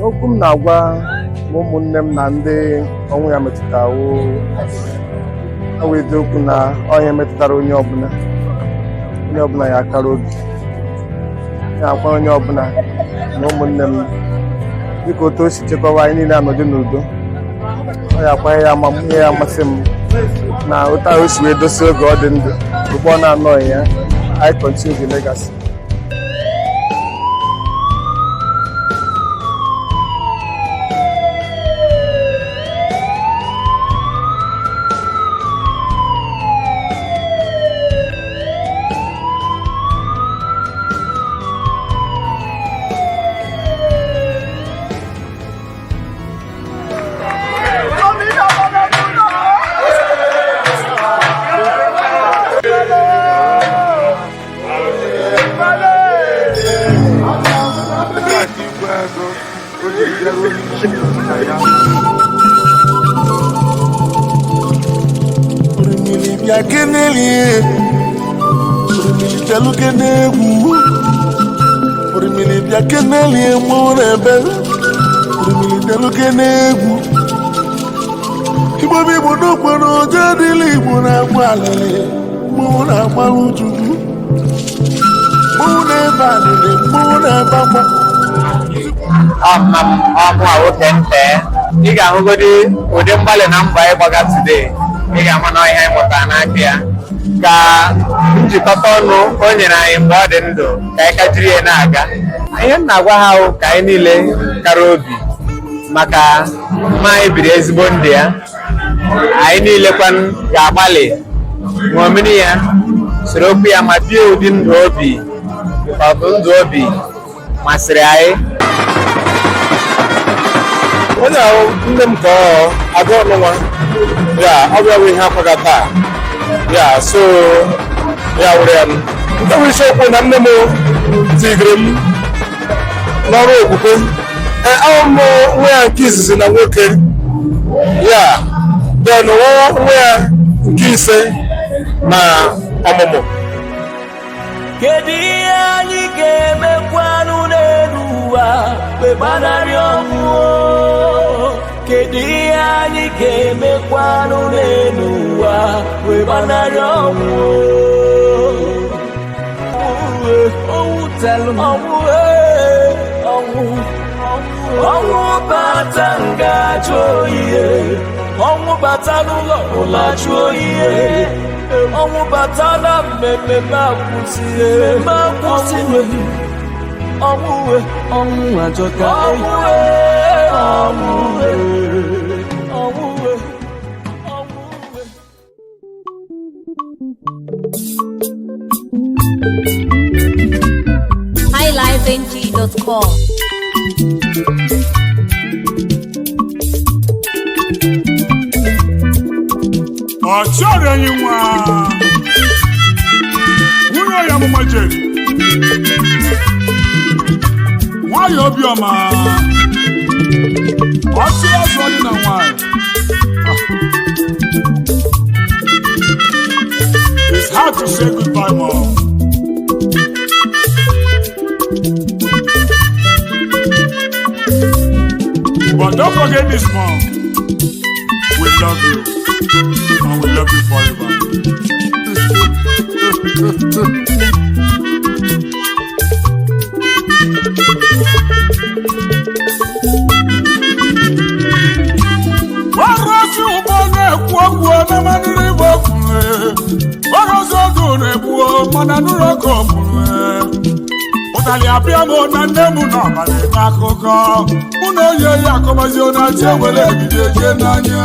Okwu m na-agwa ma ụmụnne m na ndị ọnwụ ya metụtara wụ eziokwu na ọhịa metụtara onye ọbụla, onye ọbụla ya akara obi ya akwa onye ọbụla na ụmụnne m, dịka otu o si chekwaba anyị niile anọdụ n'udo. Ọ ya akwa ya ama ihe ya amasị m na otu ahụ o si wee dosie oge ọ dị ndụ, ugbu ọ na-anọghị ya, I continue the legacy. Orimiri bịa kenelie, orimiri bịalụ kene egwu, orimiri bịa kenelie mmanwụ na-ebe, orimiri bịalụ kene egwu. Igbo bụ Igbo n'okporo ụjọ adịla, Igbo na-agba alịlị, mmanwụ na-agbalụ Chukwu, mmanwụ na-ebe alịlị, mmanwụ na-ebe akwa. Ọmma m ọmụ a nwoke nte, ị ga-ahụgodi ụdị mgbalị na mbọ anyị gbaga today. Ị ga-ama na ihe anyị mụtara n'aka ya ka njikọta ọnụ o nyere anyị mgbe ọ dị ndụ ka anyị ka jiri ya na-aga. Ihe m na-agwa ha wụ ka anyị niile kara obi maka mma anyị biri ezigbo ndụ ya. Anyị niile kwan ga-agbalị ṅomiri ya, soro okwu ya ma bie ụdị ndụ obi ọtụ ndụ obi masịrị anyị. Onye ahụ nne m ka ọ agụ ọnụnwa ya, ọ bịa bụ ihe akwaga taa ya, so ya wụrụ ya. Nke bụ isiokwu na nne m tigiri m n'ọrụ okwukwe. Ee, ahụ m nwa ya nke izizi na nwoke ya, then nwa ya nke ise na ọmụmụ. Kedu ihe anyị ga-emekwanụ n'elu ụwa wee gbanarị ọnwụ o? Kedu ihe anyị ga-emekwanụ n'elu ụwa wee gbanarị ọnwụ o? Ọnwụ telụ m, ọnwụ ee, ọnwụ ọnwụ bata nga ajụ oyi, ọnwụ bata n'ụlọ ụlọ ajụ oyi, ọnwụ bata na mmemme akwụsị, mmemme akwụsị. Ọnwụ ọnwụ ajọka, ọnwụ ọnwụ ọnwụ ọnwụ. highlifeng.com. Ọchọrọ enyi nwa nwunye ya amụma jeri nwayọ obiọma ọchị ọzọ dị na nwanyị. It's hard to say goodbye, Mom. But don't forget this, Mom. We love you and we love you forever. Ọrụsị ụgbọ na-ekwu okwu ọnamanịrị igbo kwuru, ọrụsị ọgụ na-egbu mana nụrụ ọkụ kwuru. Ụtalị apịa m na nne m n'ọbalị n'akụkọ mụ na onye ya akọmazi na chi ewere egide jee n'anya.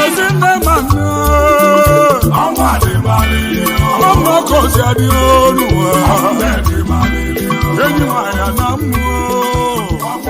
Ezinne ma nne, ọmọ kò sí adé olùwà enyi nwanyị na mmụọ.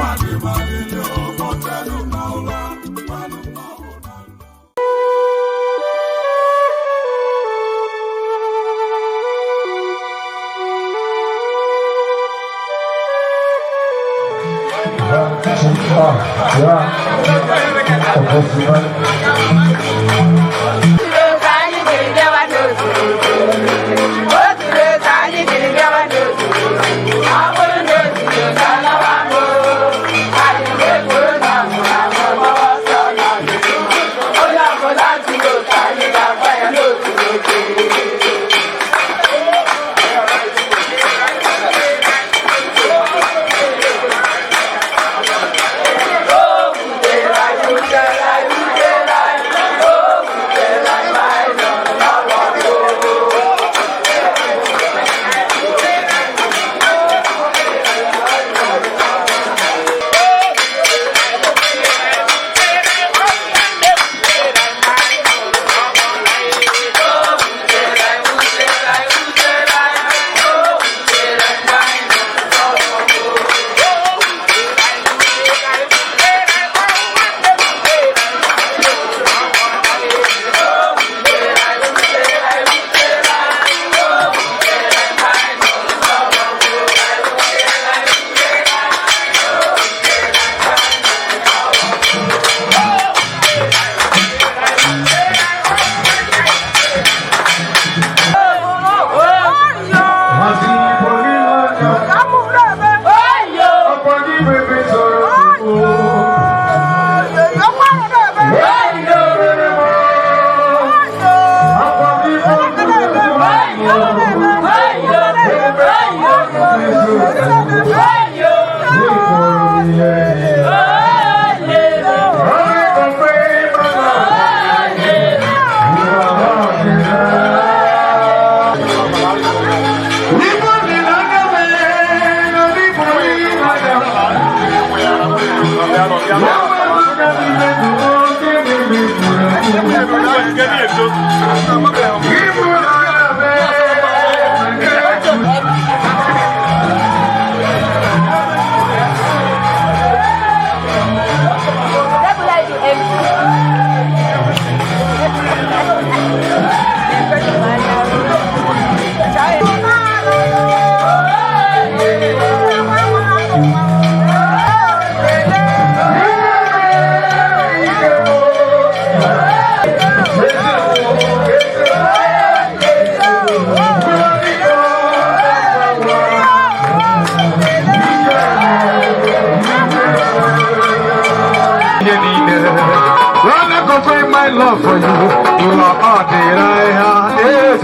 My love for you, you are all that I have.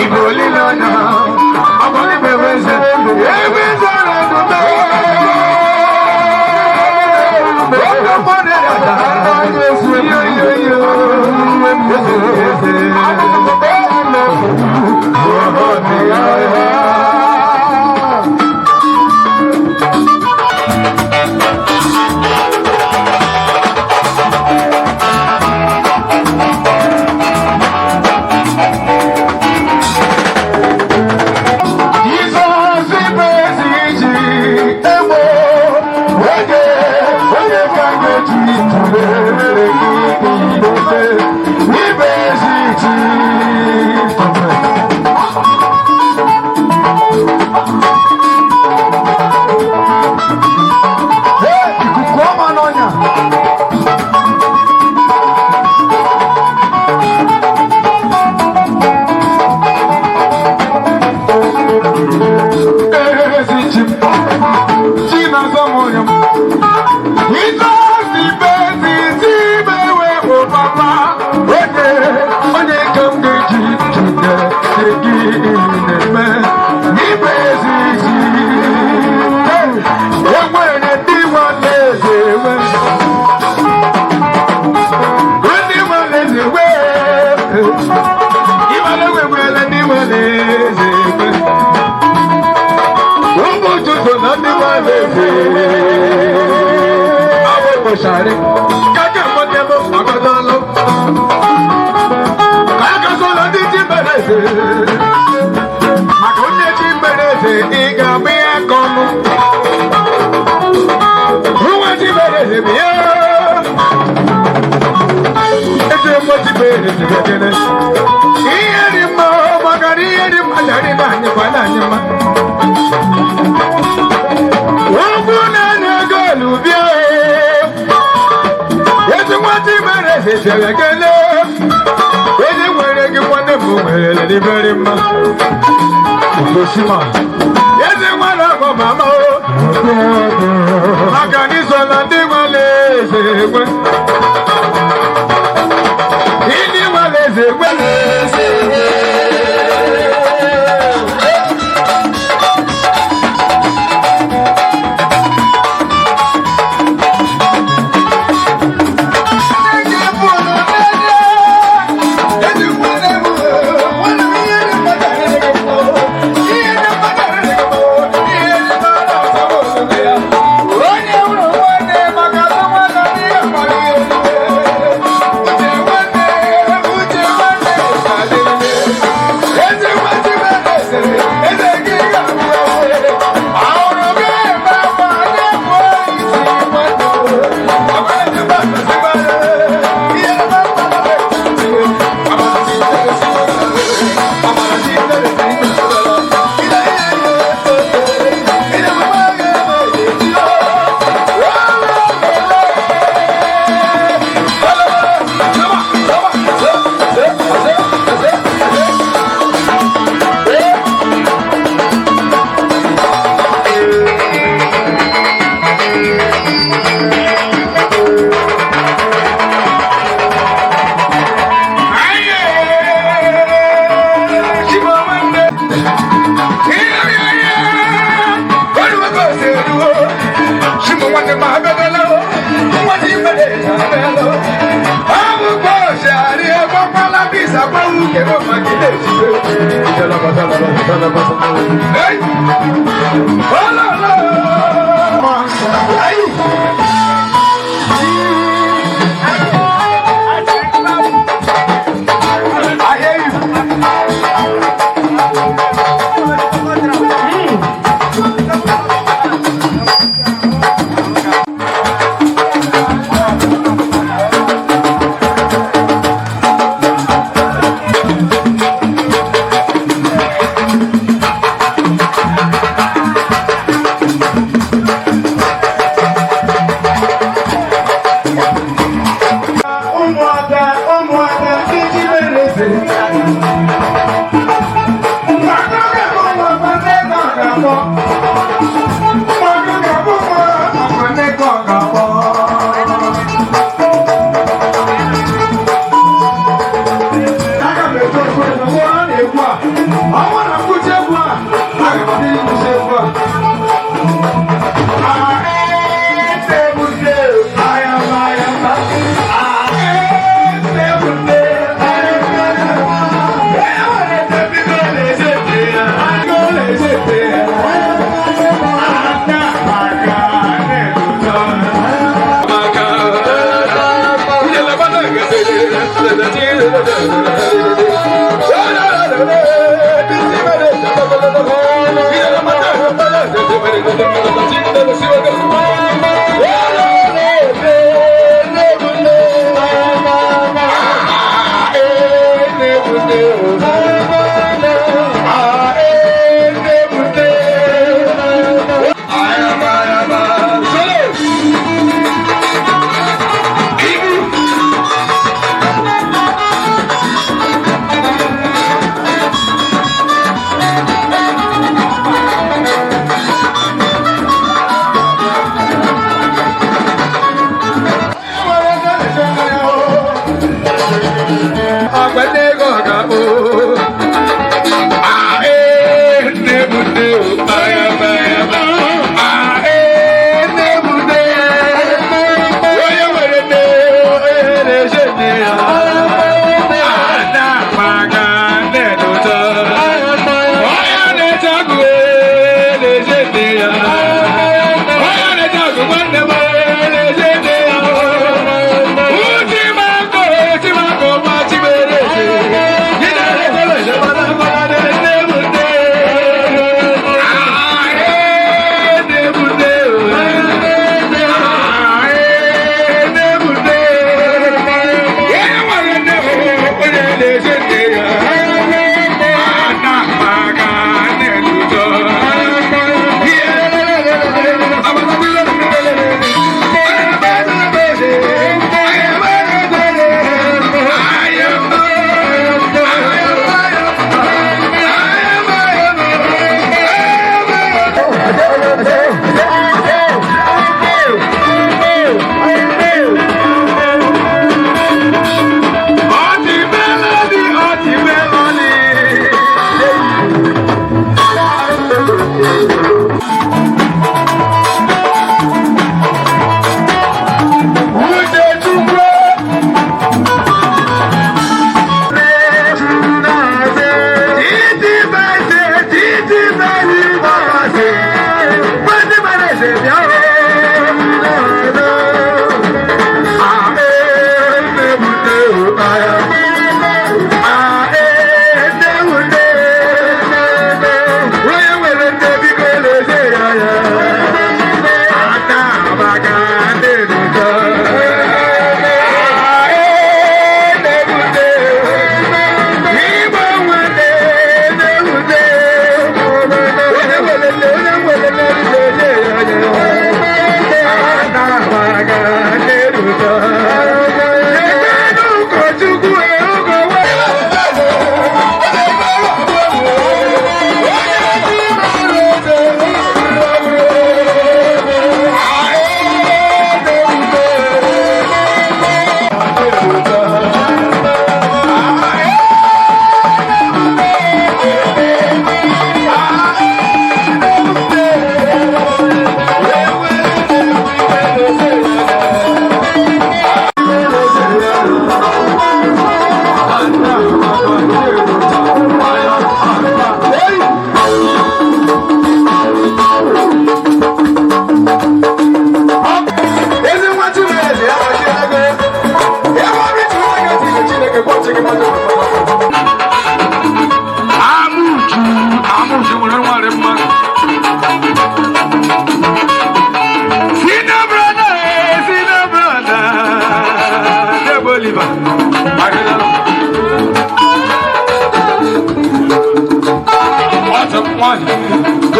I'm only eze chere kele onye nwere gị nwanne m nwere n'ibere mma Ugochima eze nwere akọ mama o maka na iso na ndị nwere eze ekwe ndị nwere eze ekwe.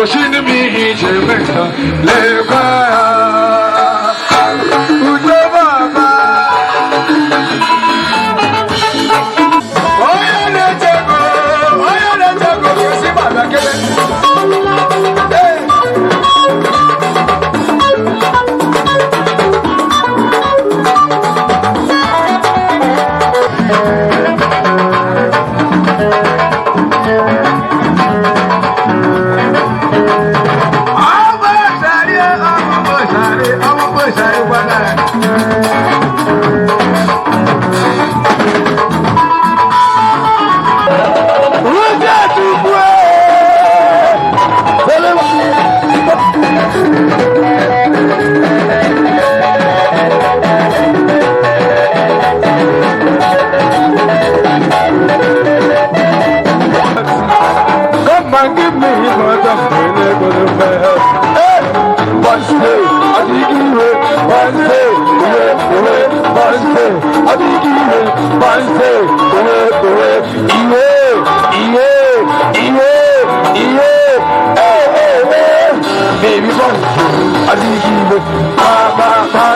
Gosi m ihe iji eme nka. Lekwa ya. Udo baba. Onye na-echego, onye na-echego, gosi m abịa kele. Hey. Come and give me what I'm feeling good for. Hey, one day, I think you one day, one day, I think you one day, yeah, yeah, yeah, yeah, hey, hey, hey, baby, one day, I think you ba, ba, ba.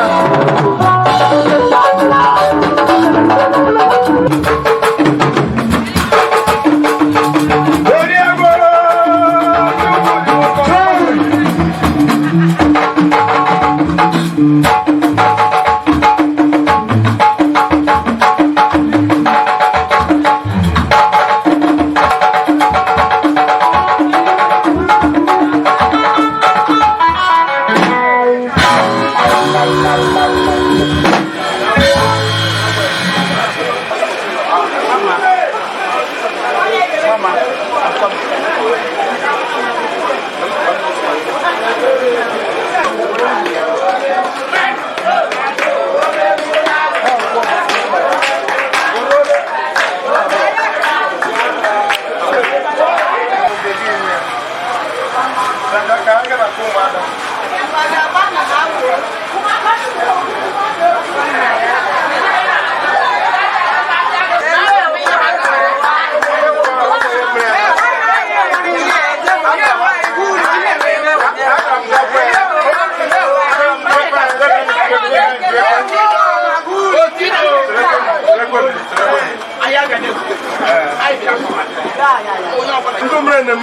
Ndị mere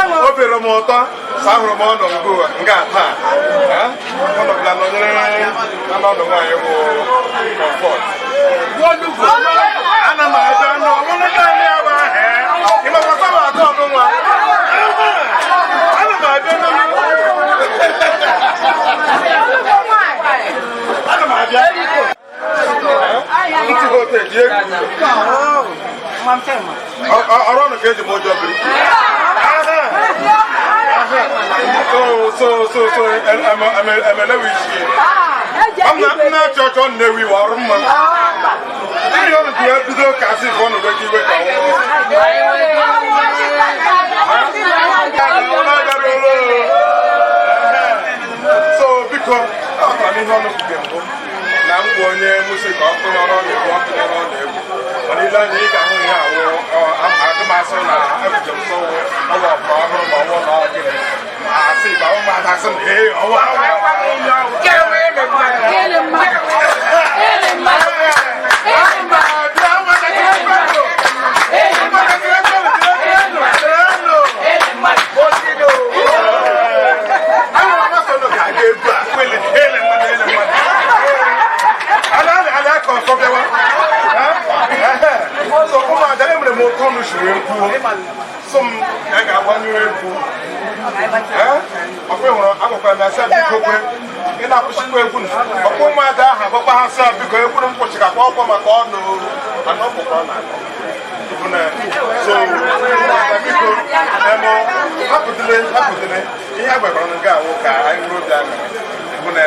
m obi rọ m ụtọ sa ahụrụ m ọnọ ngụ nga taa ọnọbịa nọnyere anọdụ nwaanyị bụ Comfort. Ana m abịa n'ọlụlụ naanị ya bụ ahụ ịmakwata m atọ ọdụ nwa ana m abịa n'olu ana m abịa ntị hotel dị egwu ọrụ ọnụ ka eji m ụjọ biri. So so so emelewe isi m na-achọ ọchọ nnewi wa ọrụ mma ndị ọrụ ji ya bido ka asị ka ọnụ gị iwe ka so biko aghọtara m ihe ọnụ kwuge mbụ na m bụ onye musi ka ọ kụnyere ọ na-egwu ọ kụnyere ọ na-egwu mana ile anya ị ga-ahụ ihe awụ adịmasị na ebuje m sọwụ ọwa ọbụla ọhụrụ ma ọwụ na ọ gịnị asị ba ụmụada asị na ee ọwụ so ụmụada enwere m ụtọ m siri kwuo so m a ga-agbanyụ egwu ọkwa hụrụ agwakwara m ya sị biko kwe ị na-akwụsịkwa egwu ọkwa ụmụada ahụ agwakwa ha sị biko egwu m kwụsịrị akwa ọkwa maka ọnụ mana ọ bụkwa na so biko emo hapụdile hapụdile ihe a gwakwara m ga awụ ka anyị nwere obi aṅụrị bụ na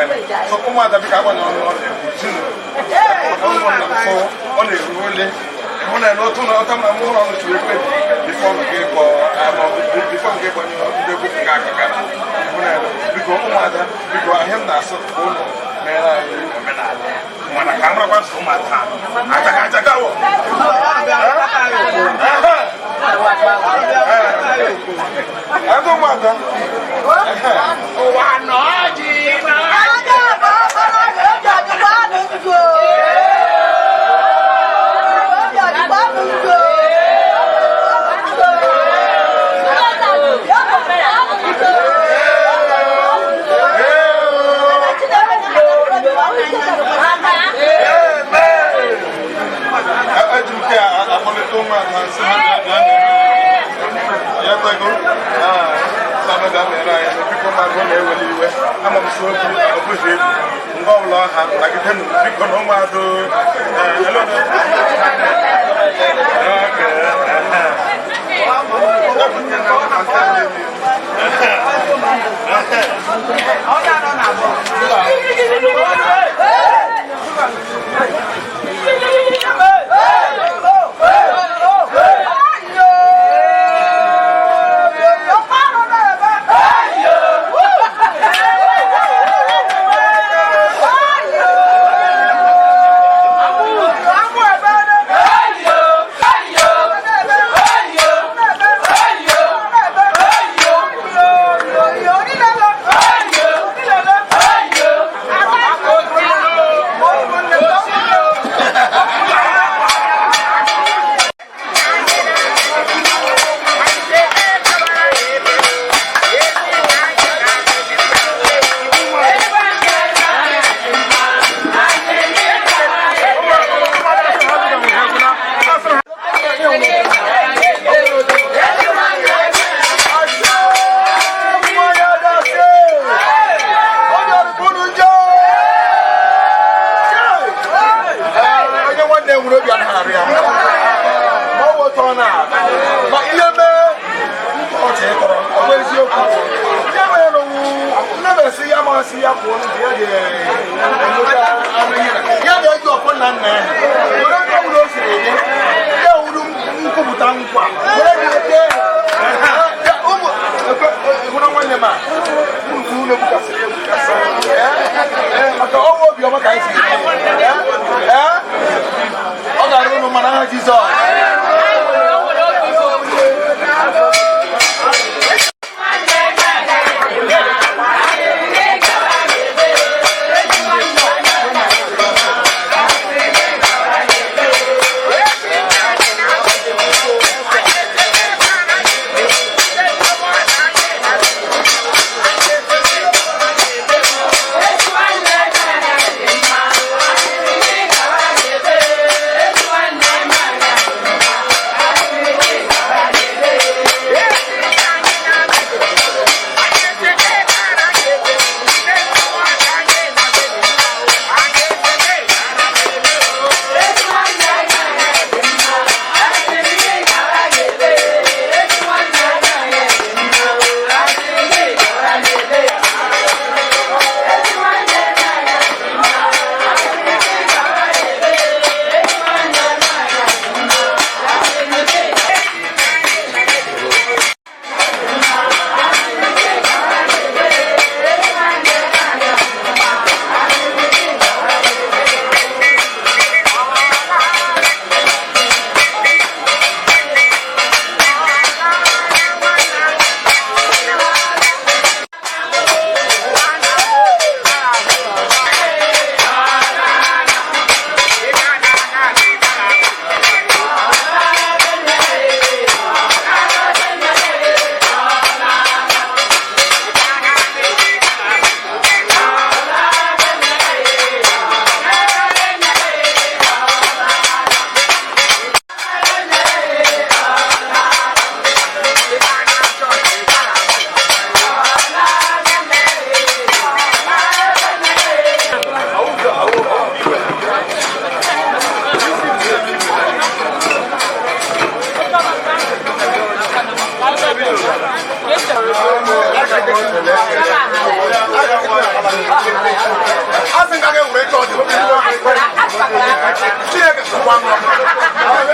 so ụmụada biko agbanye ọnụ ọ na-egwu chinu ụmụnna m so ọ na-eru ole hụ na n'otu na ọta na mụrụ ọnụ chụrụ ekpe bifọ nke kpọ ama bifọ nke gbanye ndị egwu nke akaka hụ na biko ụmụada biko ahịa m na-asụ ka ụlọ mere anyị omenala mana ka m rakwa nsọ ụmụada ajaga ajaga wọ. Ndị ụmụada. Eji nke a akpọlite ụmụada sị ha bịa bịa ya kwego sanụ ga mere anyị biko mmadụ na-eweli iwe ama m si okwu ọ bụghị egwu ngwa ụlọ ha nagidenu biko na ụmụadụ. Onye nwanne nwere obi anaghị arị ya ma ọ wụtọ na ma ihe mee ọchị tọrọ ọ bụ eziokwu ihe mere n'owu nne m esi ya masị ya pụọ n'ụzọ ya ga-enweta anụ ihe na ya ga-eji ọfọ na nna ya were ndị ọbụla o siri dị ya wuru nkwupụta nkwa were gị ete ya ụmụ hụrụ nwanne m a nnukwu ụlọ bukasịrị ebukasị maka ọnwa obiọma ka anyị si ọ ga-arụ ụnụ mana aha Jizọs. Asị m ka ga-ewere chọọchị Chineke sịkwa m.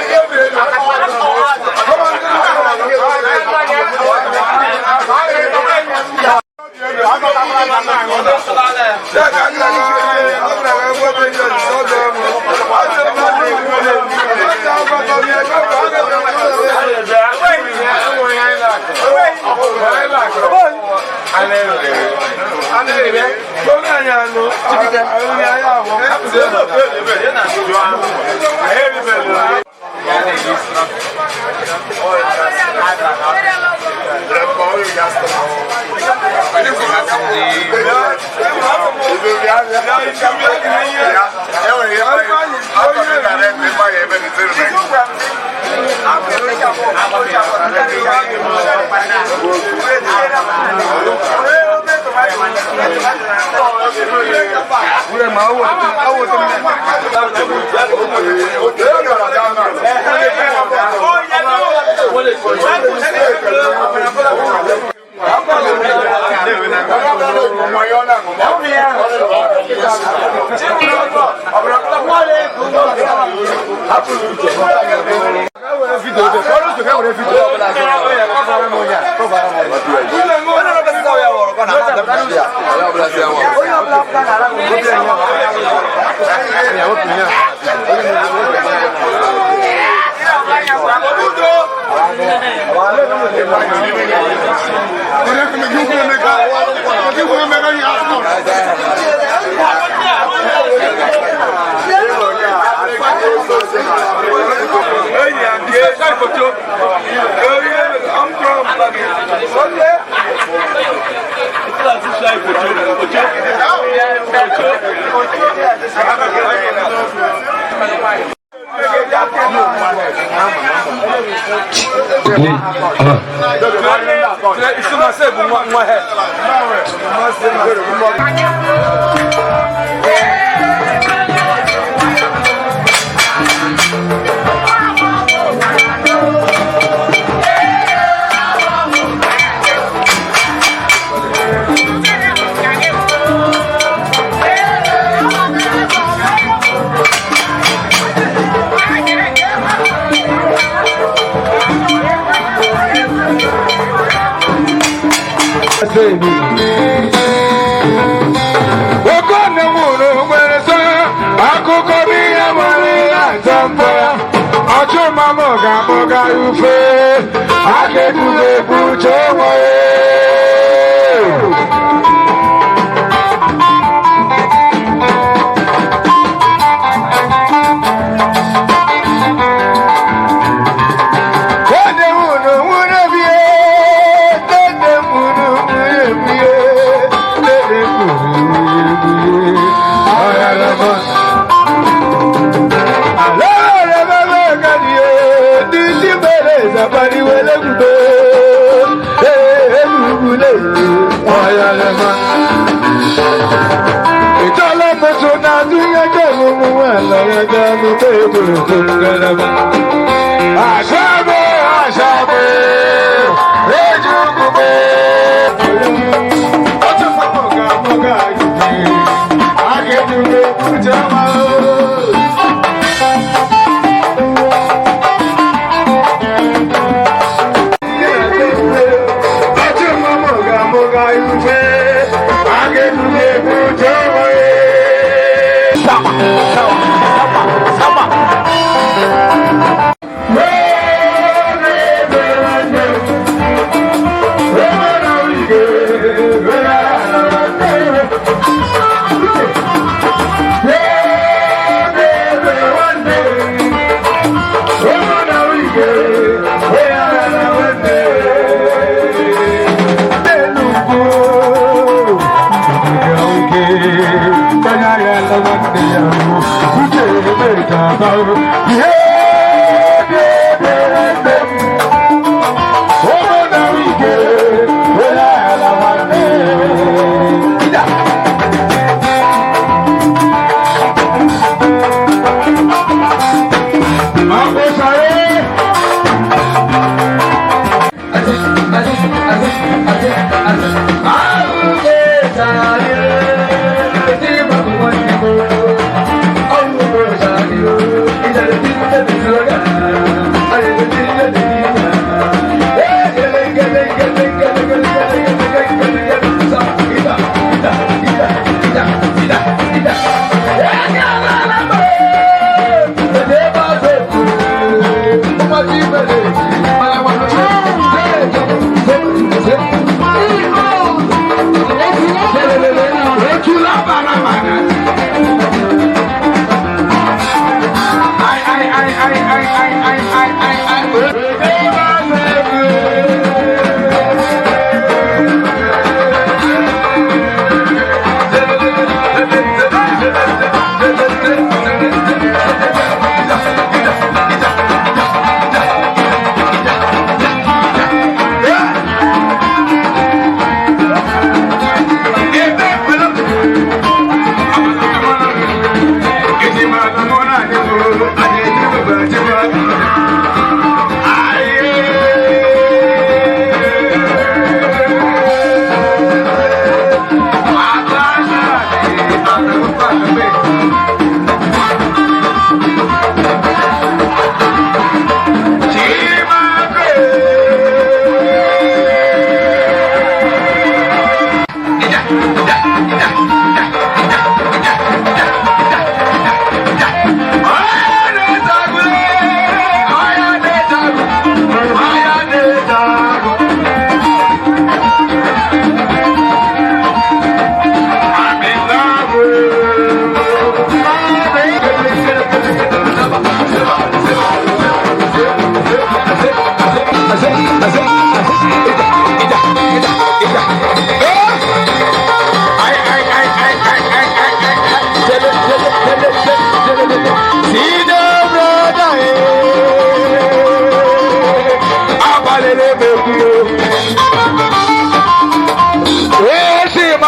Okonne nwụrụ nwere sọ akụkọ bụ ihe nwere ihe aza mba ọchụmamụ ga-akpọga ufe aka ebughị ebu uche onwe. Onye nwụrụ nwụrụ ebie, nne nwụrụ nwụrụ ebie, nne nwụrụ nwụrụ ebie, ọrịa. Aṣáájú aṣáájú ejugube. Ọtún fọmọgà mọgà yìí, akéjúwe kújẹ́ máa.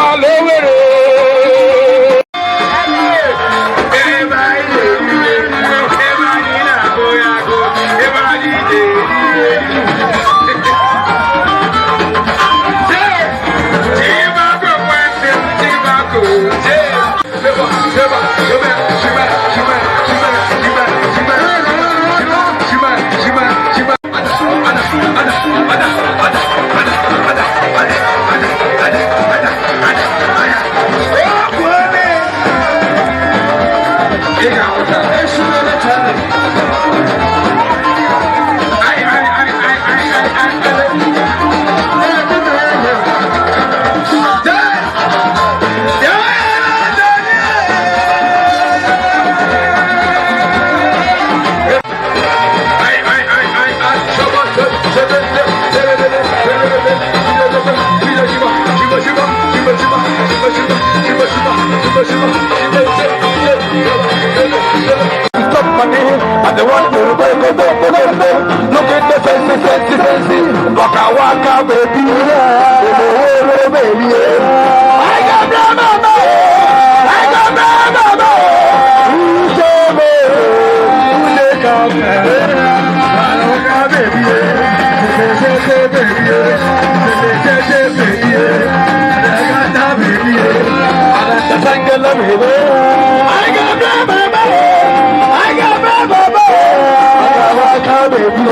Ala Owere. Ebe anyị na-eri, ebe anyị na-agụ ya agụ, ebe anyị na-eri. Chibako nwanne m, Chibako, Stop money, I don't want to go, go, go, go, go, go. Look at the fancy, fancy, fancy. Waka, waka, baby. Yeah. Baby, baby, yeah. I got the mama. I got the mama. Uche, baby. Uche, come. Waka, baby, yeah. Say, say, baby, yeah. Say, say, baby, yeah. I got the baby, yeah. I got the tangle, baby. I got the mama. I got my mama. I got my baby.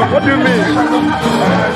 What do you mean?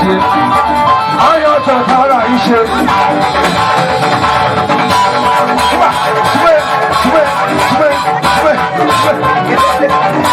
ṣe. Ayọ̀ tààrà ìṣe. Síbẹ̀ síbẹ̀ síbẹ̀ síbẹ̀ síbẹ̀.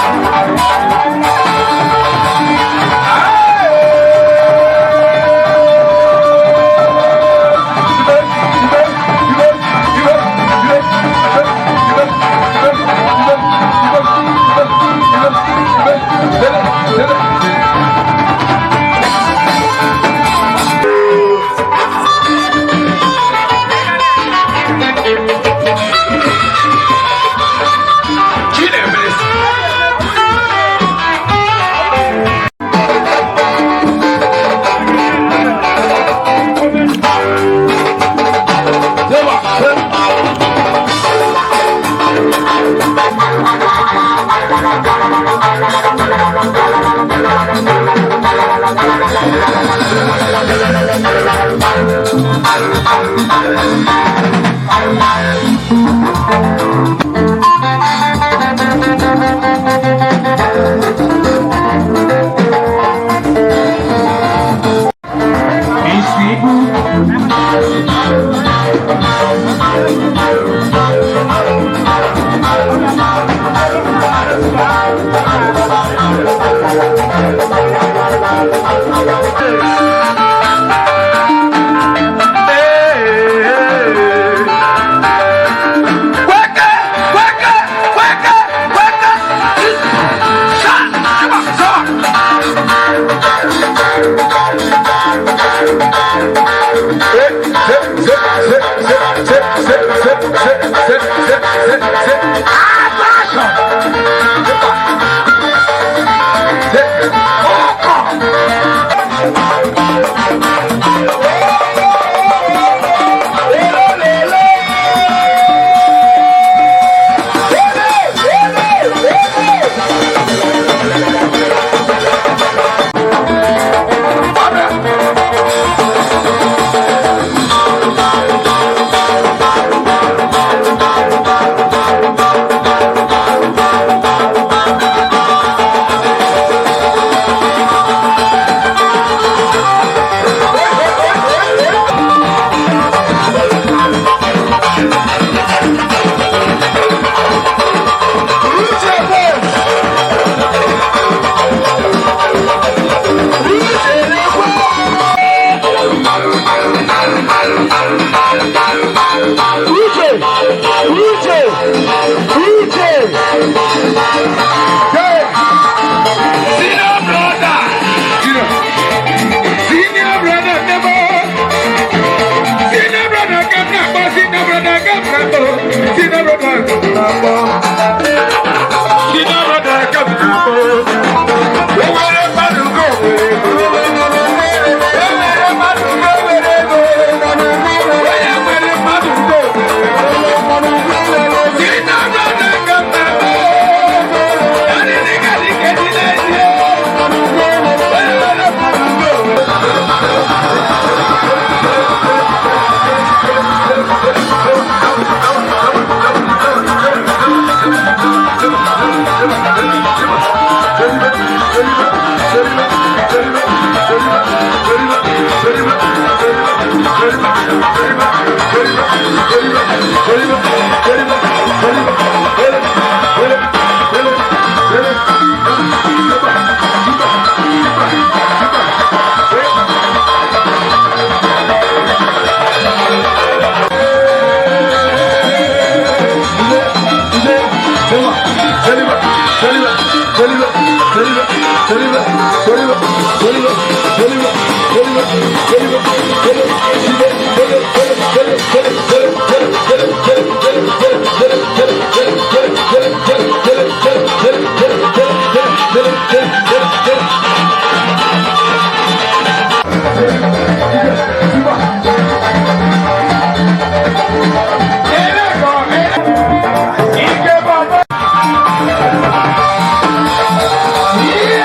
Yeah!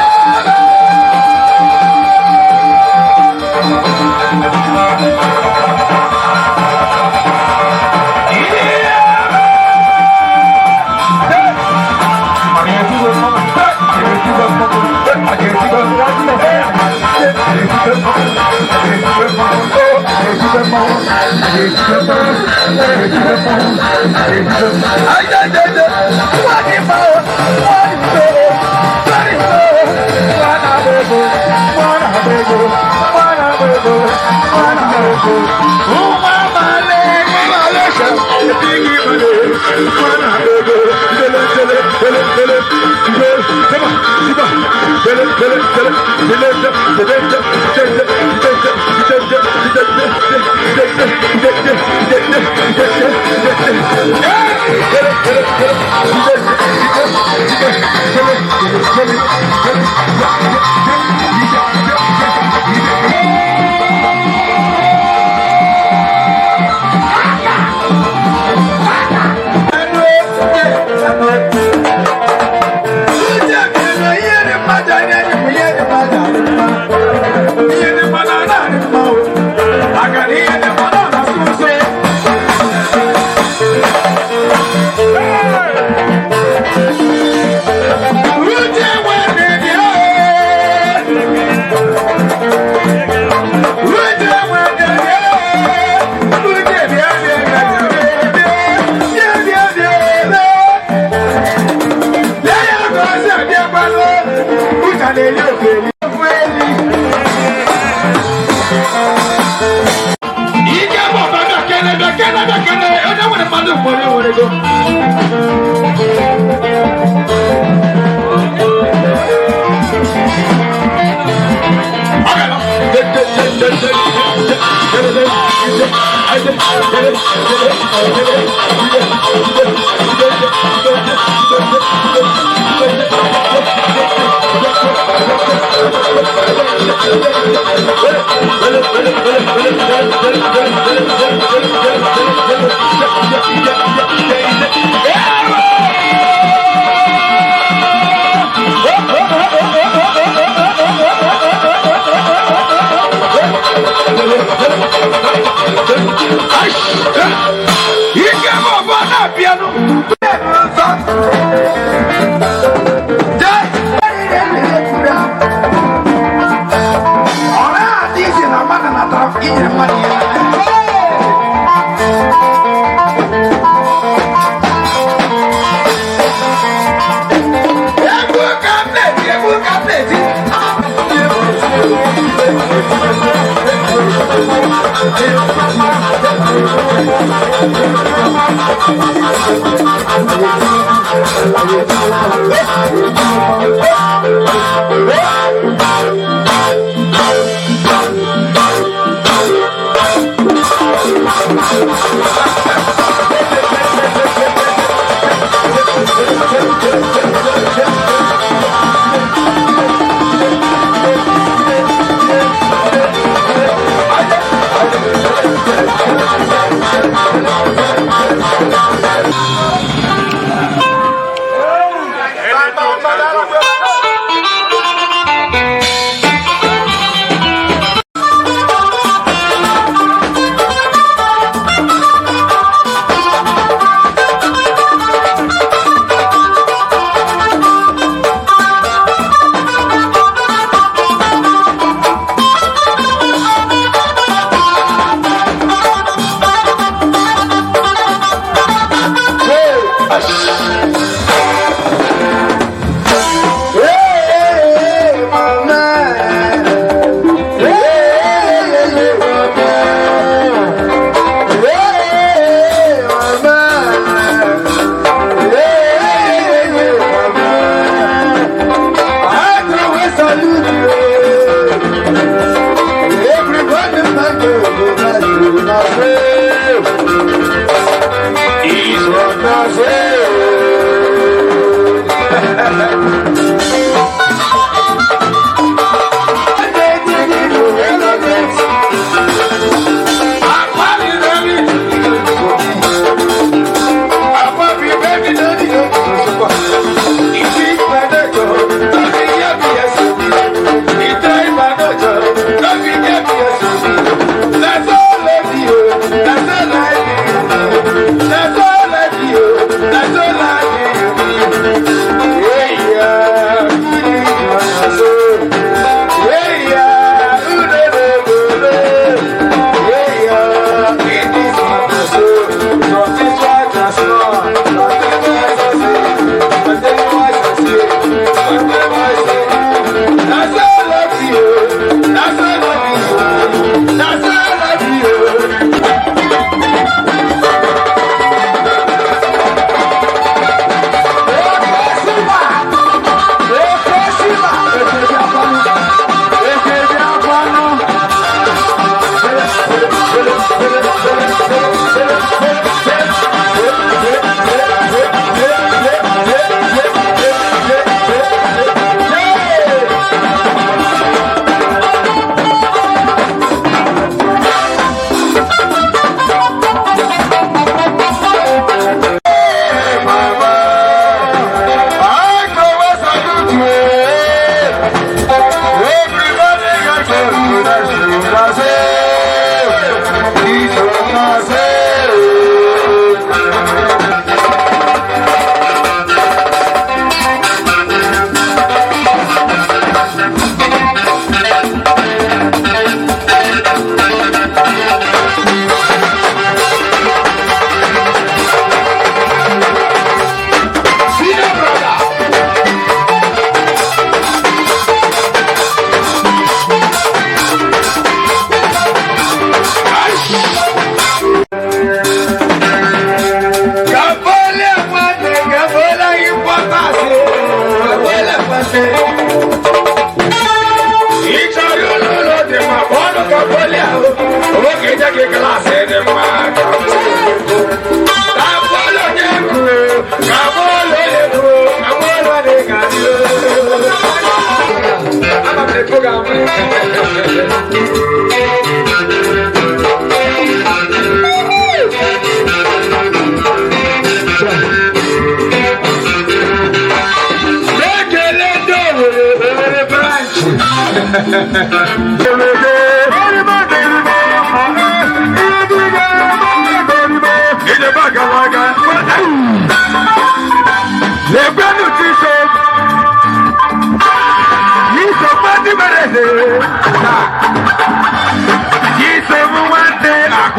That's all of you.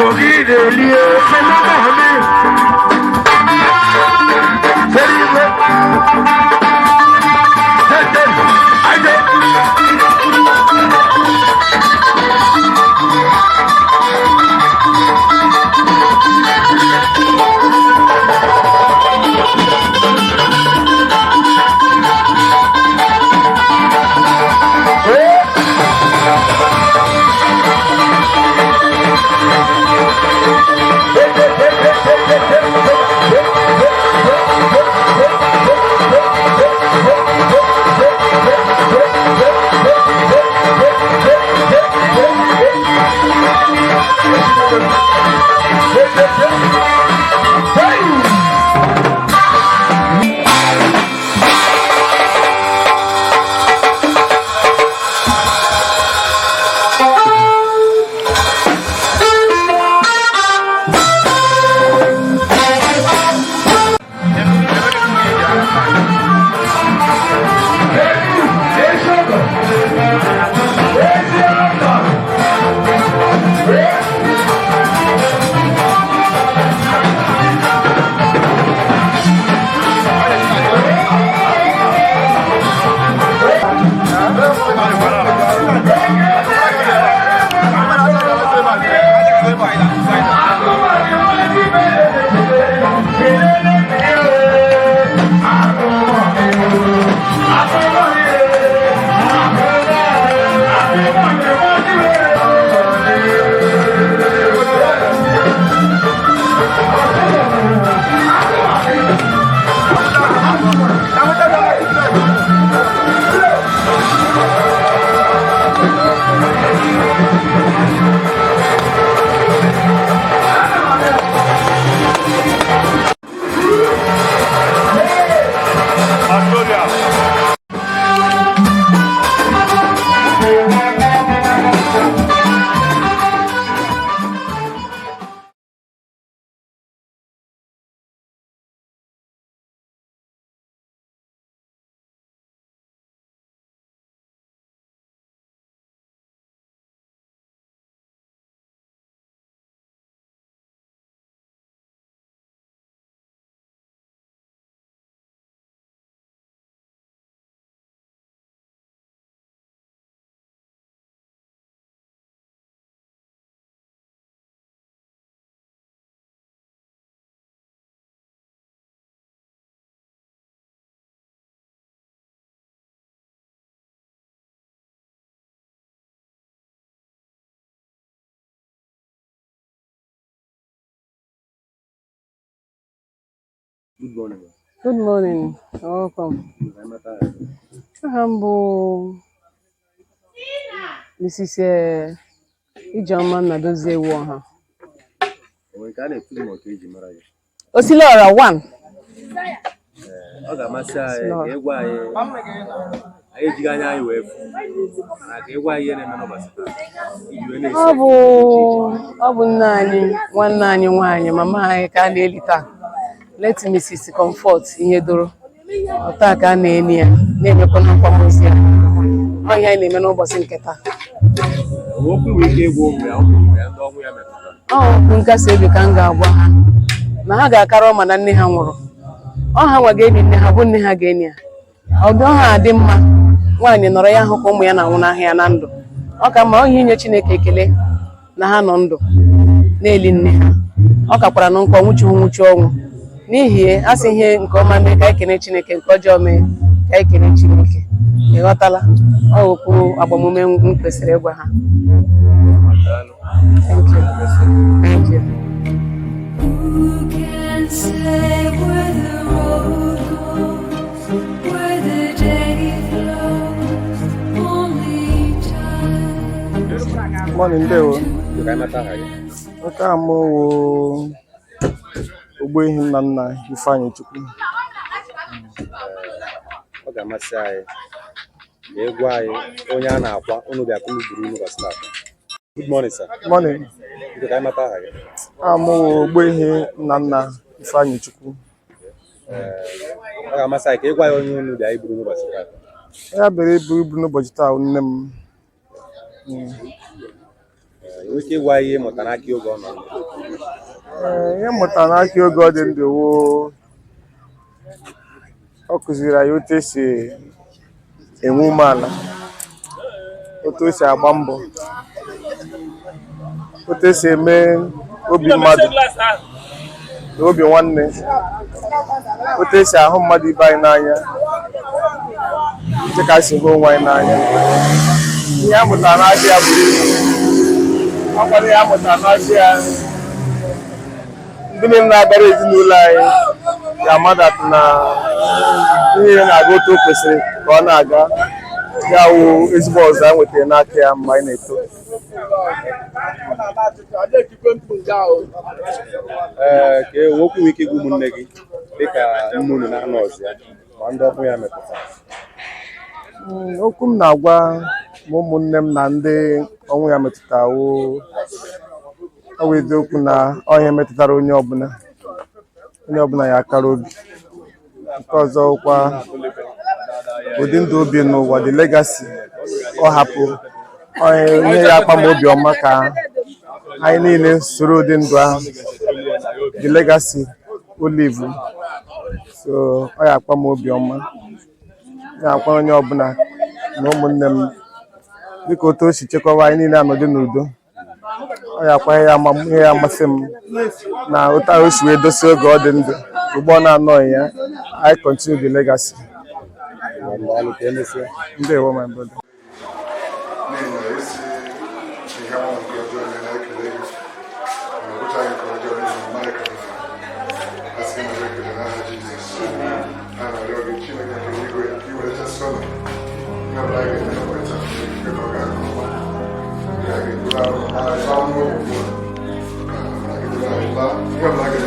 Ògìdèlíe mẹ́lọ́mọ́ mi. Sẹ́rí ìwé. Tẹ́tẹ́ àìdè. Good morning. Good morning. Welcome. Aha m bụ Mrs. Ijeọma Nnadozie Iwuọha. Onwe nke a na-ekwu ma otu eji mara gị. Osilọra 1. Ọ ga-amasị anyị ka ị gwa anyị, anyị ejighị anya anyị wee fụ, mana ka ị gwa anyị ihe na-eme n'ụbọchị taa iji wee na-esi Ọ bụ ọ bụ nne anyị, nwanne anyị nwaanyị, mama anyị ka a na-eli taa. Late Mrs. Comfort Ihedoro. Ọ taa ka a na-eli ya, na-emekwa na akwamozu ya. Ọ ihe anyị na-eme n'ụbọchị nke taa. Okwu nwere ike ịgwa ụmụ ya, ụmụ ya ndị ọnwụ ya metụtara. Ọ okwu nkasi obi ka m ga-agwa ha na ha ga-akara ọma na nne ha nwụrụ. Ọ ha nwa ga-enyi nne ha, bụ nne ha ga-enyi ya. Ọdụ ha adị mma nwaanyị nọrọ ya hụ ka ụmụ ya na-anwụ n'ahịa na ndụ. Ọ ka mma ọhịa inye Chineke ekele na ha nọ ndụ na-eli nne ha. Ọ kakwara na nkọ nwụchu nwụchu ọnwụ. N'ihi ya, a sị ihe nke ọma mee ka anyị kene Chineke, nke ọjọọ mee ka anyị kene Chineke. Ị ghọtala? Ọ okwu agbamume m kwesịrị ịgwa ha. Thank you. Thank you. Who can say where the road goes, where the day flows? Only time. Morning, ndewo. Ka anyị mata aha gị. Nke a mụ wụ Ogbuehi nna nna Ifeanyị Chukwu. Ọ ga-amasị anyị ka ị gwa anyị onye a na-akwa unu bịa kunu buru n'ụbọchị taa. Good morning, sir. Morning. Biko ka anyị mata aha gị. Aha mụ wụ Ogbuehi nna nna Ifeanyị Chukwu. Ọ ga-amasị anyị ka ị gwa ya onye unu bịa iburu n'ụbọchị taa. Ya bere ibu ibu n'ụbọchị taa wụ nne m. Nwee ike ịgwa ihe ị mụtara n'aka ya oge ọ nọ ndụ? Ee, ihe m mụtara n'aka oge ọ dị ndụ wụ ọ kụziri anyị otu esi enwe umeala, otu o si agba mbọ, otu esi eme obi mmadụ na obi nwanne, otu esi ahụ mmadụ ibe anyị n'anya dịka anyị si hụ onwe anyị n'anya. Ihe a mụtara n'aka ya buru ibu. Ọ gwara ihe a mụtara n'aka ya, ndị niile na-abịara ezinụlọ anyị ga-ama that na ihe na-aga otu o kwesịrị ka ọ na-aga. Ya wụ ezigbo ọzọ anyị nwetara n'aka ya mgbe anyị na-eto. Ee, ka e okwu nwee ike ịgwa ụmụnne gị dịka nne unu na-anọ ọzọ ya ma ndị ọkpụ ya metụtara. Okwu m na-agwa ma ụmụnne m na ndị ọnwụ ya metụtara wụ, ọ bụ eziokwu na ọ ihe metụtara onye ọbụla, onye ọbụla ya akara obi. Nke ọzọ kwa, ụdị ndụ obi n'ụwa, the legacy ọ hapụ, ihe ya akpa m obi ọma ka anyị niile soro ụdị ndụ ahụ, the legacy o leave. So ọ ya akpa m obi ọma, na-akwa onye ọbụla na ụmụnne m dịka otu o si chekwaba anyị niile anọdụ n'udo. Ọ ya akwa ihe ya amasị m na otu ahụ o si wee dosie oge ọ dị ndụ, ugbu ọ na-anọghị ya, I continue the legacy. Daalụ, ka emesịa. Ndewo, my brother. N'ihi na esi ihe ọma nke ọjọọ niile na-ekele gị, mana ọ bụchaghị nke ọjọọ, n'ihi na ọma ekele asị na ekele n'aha Jizọs. A na-arịọ gị, Chineke nke eluigwe, ka ị were chasị ụlọ ihe ọbụla a ga-eme n'ụbọchị taa, nke ka ọ ga nke ọma. Ihe a ga-eburu arụ laa n'ụlọ ugbu a, ka amara gị dịrị anyị laa ihe ọbụla a ga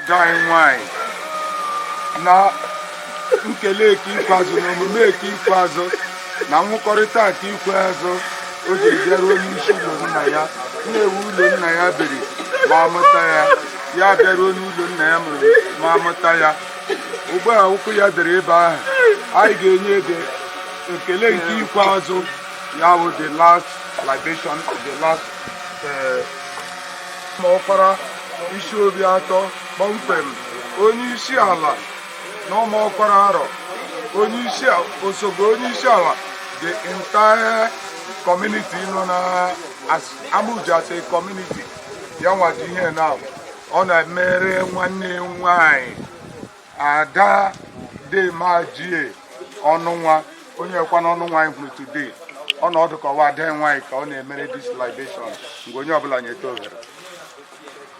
Ada anyị nwanyị na nkele eke ikpeazụ na omume eke ikpeazụ na nwụkọrịta nke ikpeazụ o jiri bịaruo n'isi ụlọ nna ya na-ewu ụlọ nna ya biri ma amụta ya, ya bịaruo n'ụlọ nna ya mụrụ ma amụta ya. Ugbu a ụkwụ ya dịrị ebe ahụ, anyị ga-enye ede ekele nke ikpeazụ ya bụ the last libation, the last ma ọkpara isi obi atọ kpọmkwem, onye isi ala na ụmụ ọkpara arọ, onye isi osogo onye isi ala, the entire community nọ na Amuja as a community. Ya nwaji ihe na ọ na-emere nwanne nwanyị Ada Demajie ọnụnwa, onye kwa n'ọnụ nwaanyị hụrụ today ọnọdụ ka ọwa ada nwaanyị ka ọ na-emere this libation. Mgbe onye ọbụla nyeta ohere,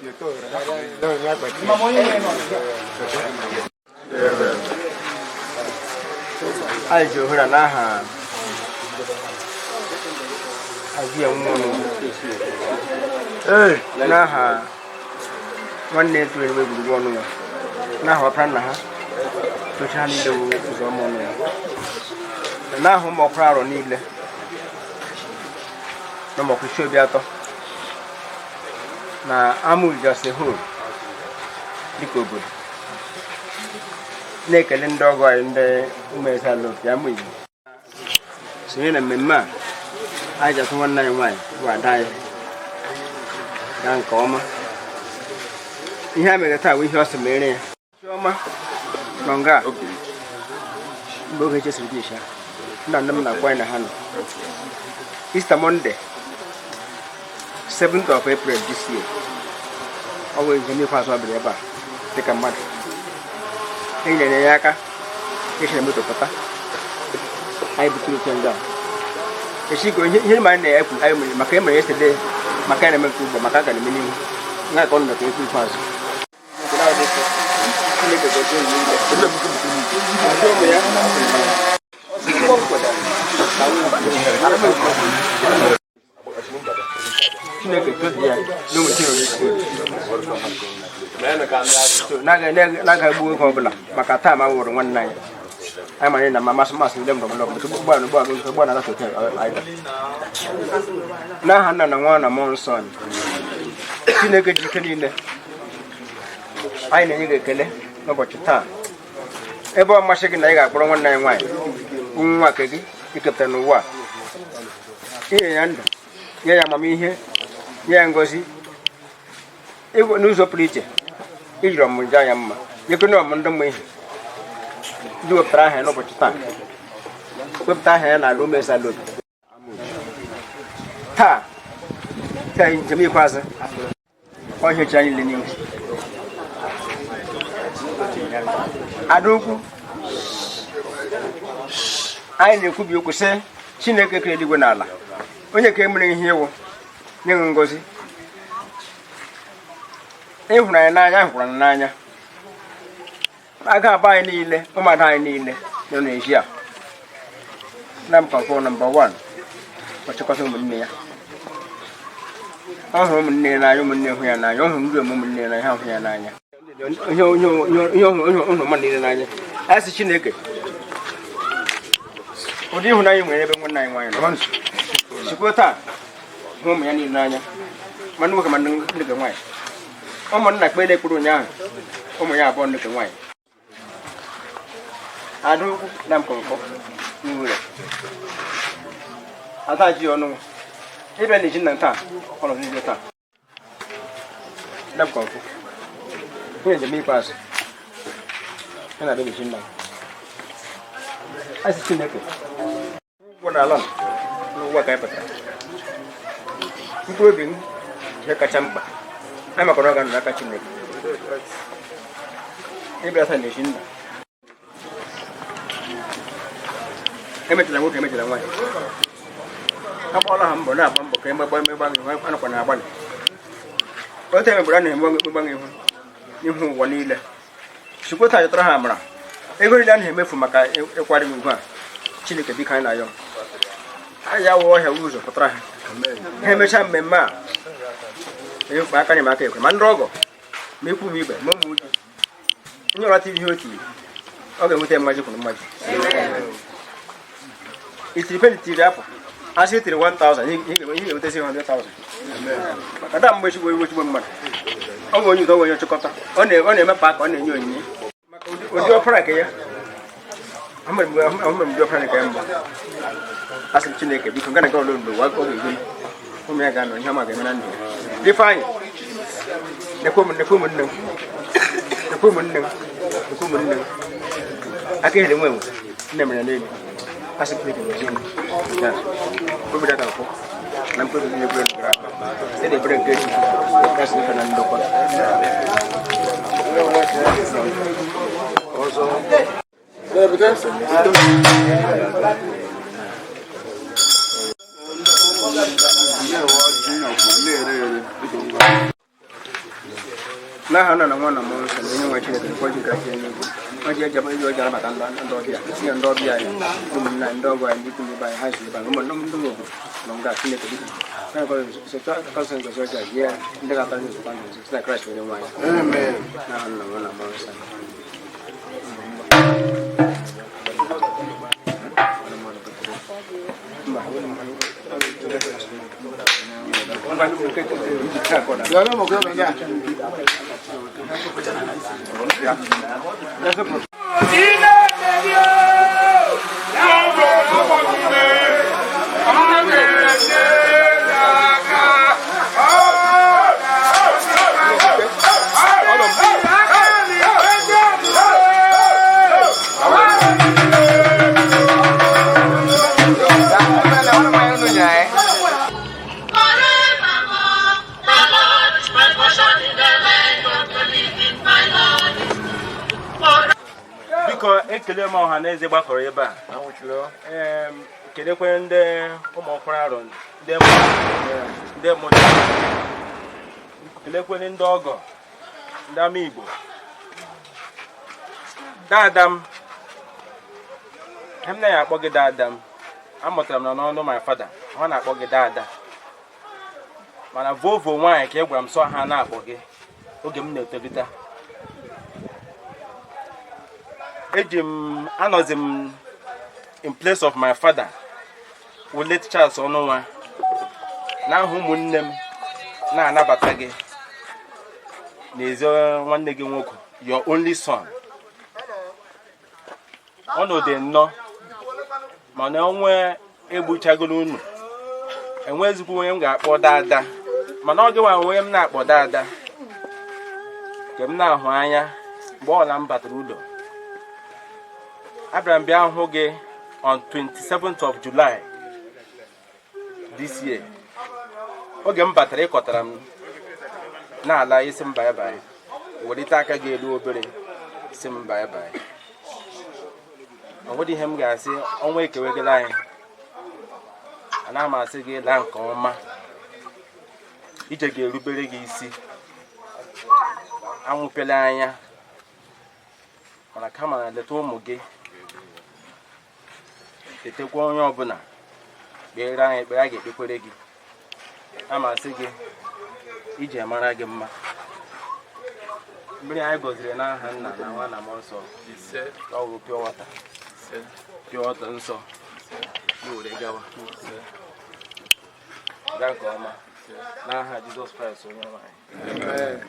nyeta ohere. Anyị ji ohere a n'aha Azie Nwụnụ, n'aha nwanne tụrụ enwe gburugburu ọnụ ya, n'aha ọpara nna ha tocha ha niile wụ ụzọ ọma ọnụ ya, na n'aha ụmụ ọkwara arọ niile na ụmụ isi obi atọ na Amuja as a whole dịka obodo, na-ekele ndị ọgọ anyị, ndị ụmụeze ala opi Amuji sonye na mmemme a anyị ji atụ nwanne anyị nwaanyị bụ ada anyị gaa nke ọma. Ihe a mere taa bụ ihe ọ sị mere ya. Chiọma nọ nga a mgbe oge chesiri dị isha nna nne m na-akwa anyị na ha nọ Easter Monday, 7th of April this year. Ọ bụ njem ikpeazụ ọ bịara ebe a dịka mmadụ. E nyere ya aka esi na moto pụta, anyị butere oche nga echi ka ihe ma anyị na-ekwu anyị mere maka e mere yesterday, maka anyị na-eme nke ugbu a, maka a ga na-eme n'ihu nga ka ọ nọ ka ekwu ikpeazụ. Chineke gọzie unu niile. Ndị ụmụ ya. Chineke tozie ya n'ụmụ Chineke na-agaghị egbu oge ọbụla maka taa ma nwụrụ nwanne anyị. Anyị mara na masị masị ndị mgbe ọbụla ụgbọala ụgbọala ụgbọala na hotel anyị n'aha Nna na Nwa na Mmụọ Nsọ. Chineke ji ike niile, anyị na-enye gị ekele n'ụbọchị taa ebe ọ masị gị na ị ga-akpọrọ nwanne anyị nwaanyị bụ nwa nke gị ikepụtara n'ụwa a, inye ya ndụ, nye ya amamihe, nye ya ngọzi n'ụzọ pụrụ iche. Ijiri ọmụmụ jaa ya mma, nyekwana ọmụmụ ndị mmụ ihe ndị wepụtara aha ya n'ụbọchị taa, wepụta aha ya n'ala ụmụeze ala obi taa ka njem ikpeazụ ọhịa echi anyị niile n'ihu. Ada ukwu, anyị na-ekwubi okwu sị Chineke kere eluigwe na ala, onye ka emere ihe iwu nye gị ngọzi, ịhụrụ anyị n'anya, hụkwara anyị n'anya. Aga aba anyị niile, ụmụada anyị niile nọ n'ezi a na mkpakọ nọmba 1 ọchịkọta ụmụnne ya. Ọ hụrụ ụmụnne ya n'anya, ụmụnne hụ ya n'anya. Ọ hụrụ ndị ụmụnne ya n'anya, ha hụ ya n'anya. Ihe ọhụrụ mmadụ niile n'anya. A sị Chineke ụdị ịhụnanya nwere ebe nwanne anyị nwaanyị nọ sikwa taa hụ ụmụ ya niile n'anya, ma ndị nwoke ma ndị nke nwaanyị. Ụmụnna kpere ekpere ụnyaahụ, ụmụ ya abụọ ndị nke nwaanyị, ada ukwu na mkpọmkpọ nwere ada ji ọnụ ịbịa na eji nna taa ọnọdụ niile taa na mkpọmkpọ nwunye njem ikpeazụ ya na-abịa n'eji nna. A sị Chineke ụgwọ n'ala n'ụwa ka anyị pụtara, mkpụrụ obi m ihe kacha mkpa anyị maka na ọ ga-anọ n'aka Chineke. Ịbịa taa na-eji nna emechara nwoke, emechara nwaanyị, agbala ha mbọ, na-agba mbọ ka emegba emegba ihu, anakwa na-agbalị otu emegbara na emegba ihu n'ihu ụwa niile. Chukwu taa jụtara ha amara ego niile a na-emefu maka ịkwari ugwu a. Chineke biko, anyị na-ayọ anyị ya wụ ọhịa ụzọ pụtara ha, ha emechaa mmemme a, ekpe aka anyị aka ekwe ma ndị ọgọ. Ma ikwu m ibe ma ụmụ uju onye ọra tiri ihe o tiri ọ ga-enweta mmaji kwuru mmaji. Itiri peni tiri apụ asị itiri 1000 ị ga-enweta 600,000 maka da mgbe chigbo iwe chigbo mmadụ ọ bụ onye udo onye nchịkọta ọ na-emepe aka ọ na-enye onyinye maka ụdị ọpara nke ya ahụmere m ụdị ọpara nke ya mbụ asị m Chineke biko ngana nke ọlụ mgbe ọ ga-egbu ụmụ ya ga-anọ ihe ọma ga-eme na ndụ ya. Ifeanyị nekwe ụmụnne m nekwe ụmụnne m nekwe ụmụnne m aka ehere nwe enwe nne mere n'elu asị m Chineke gozie m ya obi data nkwụ na mkpebi niile ebere gara aka site n'ebere nke Chukwu kasị ife na ndokwa. N'aha nna na nwa na mmụọ nsọ na onye nwe Chineke nke ọjị nke n'ugwu ọjị eji eji ọjị anabata ndị ọbịa tinye ndị ọbịa anyị ụmụnna anyị ndị ọgọ anyị ndị ikwu ibe anyị ha si ebe anyị ụmụnna ndị obodo nọ nga Chineke biko kasị ngozi ọjị a nye ndị ga-ata ndị nzukọ ndụ nso site na Kraịst onye nwe anyị. N'aha nna nwa na mmụọ nsọ. Biko ekele m ọha na eze gbakọrọ ebe a kelekwe ndị ụmụ ọkwara arụ ndị mụrụ kelekwe ndị ọgọ ndị ama Igbo dada m m naghị akpọ gị dada m amụtara m na n'ọnụ my father ha na-akpọ gị dada mana vovo nwaanyị ka ị gwara m sọ ha na-akpọ gị oge m na-etolite eji m anọzi m in place of my father wụ late Charles Ọnụnwa na aha ụmụnne m na-anabata gị n'ezi nwanne gị nwoke your only son ọnọdụ nnọọ mana onwe egbuchagoro unu enwezikwa onye m ga-akpọ dada mana ọ gịnwa onye m na-akpọ dada nke m na-ahụ anya mgbe ọla m batara ụlọ abịara m bịa hụ gị on 27th of July this year oge m batara ịkọtara m na-ala isi m bye bye welite aka gị elu obere si m bye bye ọ nwere ihe m ga-asị ọnwa ekewegala anyị ana m asị gị laa nke ọma ije ga-erubere gị isi anwụpela anya mana kama leta ụmụ gị letekwa onye ọbụla kpere anyị ekpere a ga-ekpekwere gị amasị gị ije mara gị mma mmiri anyị gọziri n'aha nna na nwa na mmụọ nsọ ọ bụ pure water pure water nsọ gị were gawa gaa nke ọma n'aha Jizọs Kraịst onye nwe anyị.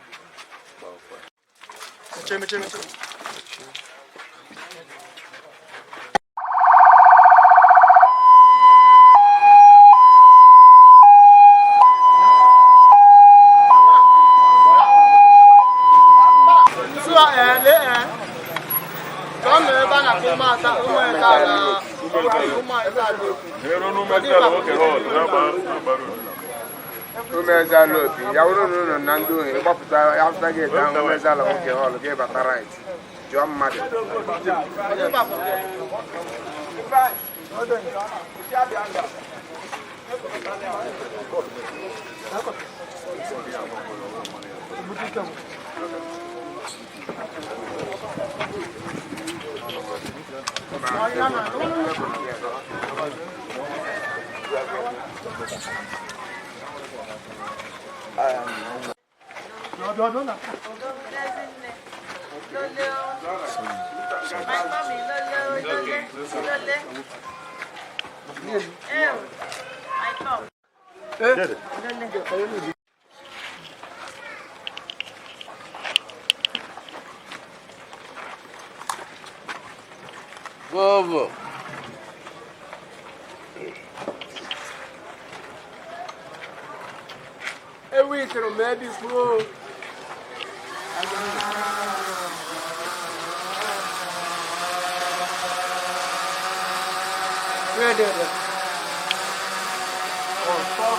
Umezala opi ya wụrụ na ụlọ na ndị ohi gbapụta afta gate ahụ Umezala nwoke họlụ gị bata right jụọ mmadụ. Bobo. Ewi tụrụ m ebe kwuo. Where ọ̀tọ́.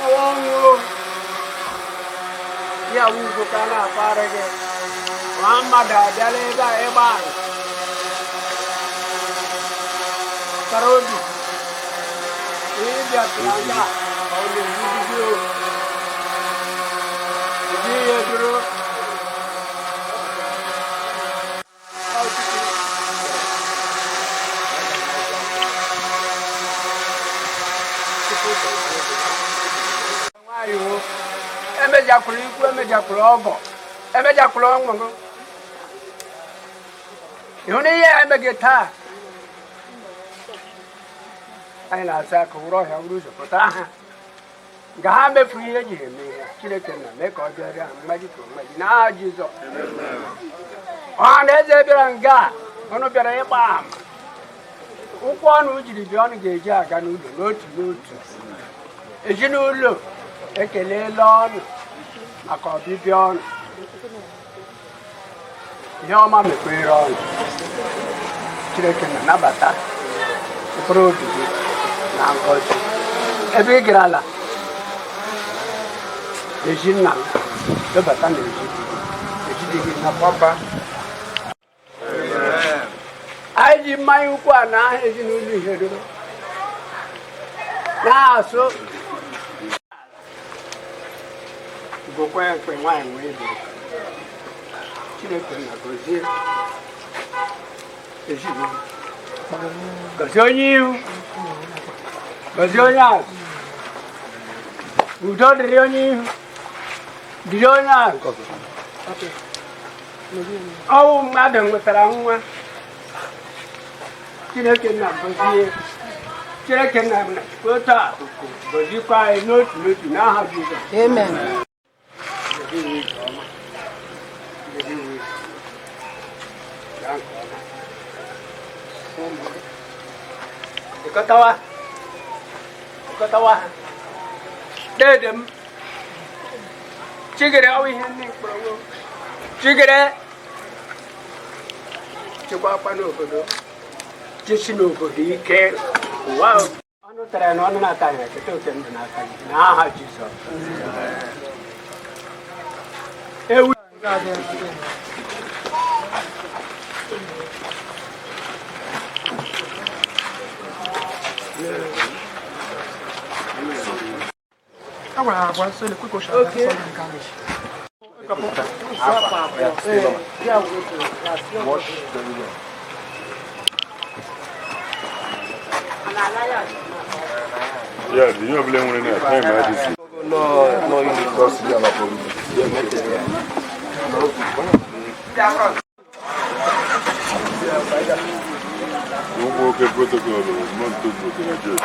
Ọwọ́ ń wo ya wugo ka na-akpara gị nwa mmadụ abịala ebe a ịgba anyị kara obi ịbịa tụrụ anya ọ na-ewubigo ụdị ihe duru ọchịchị. Nwayọọ emejakwuru ikwu, emejakwuru ọgọ, emejakwuru ọṅụṅụ. Ịhụ na ihe a emeghị taa, anyị na-asa aka wụrụ ọhịa wụrụ ụzọ pụta ha nga ha mefuru ihe eji eme ihe. Chineke na mee ka ọ bịara ha mmaji ka mmaji n'aha Jizọs. Ọha na eze bịara nga a, ọnụ bịara ịgba ama. Ụkwụ ọnụ jiri bịa, ọnụ ga-eji aga n'ụlọ n'otu n'otu. Ezinụlọ ekelela ọnụ maka ọbịbịa ọnụ. Ihe ọma mekwere ọnụ. Chineke na-anabata mkpụrụ obi gị na ngọzi ebe ị gara ala ezi nna m dọbata na ezi di gị, ezi di gị na papa. Anyị ji mmanya ukwu a na aha ezinụlọ ihe ruru na-asụ gokwa ekwe nwaanyị wee biri. Chineke na gọzie ezinụlọ, gọzie onye ihu, gọzie onye azụ. Udo dịrị onye ihu, dịrị onye azụ. Ọwụ mmadụ nwetara nwa. Chineke na gọzie, Chineke na otu a gọzikwa anyị n'otu n'otu n'aha Jizọs. Amen. Ịkọtawa, ịkọtawa ha. Dede m chigere, ọwụ ihe ndị mkpọrọ chigere chekwakwa n'obodo, chesi n'obodo ike ụwa ọnụ tara ya na ọnụ na-ata ya keta oke ndụ n'aka gị n'aha Jizọs. Ewu. Wash very well. Yeah, the new blame when I time I just No, no, you need because you are not Ụmụ nwoke protocol mmadụ protocol church.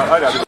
Father.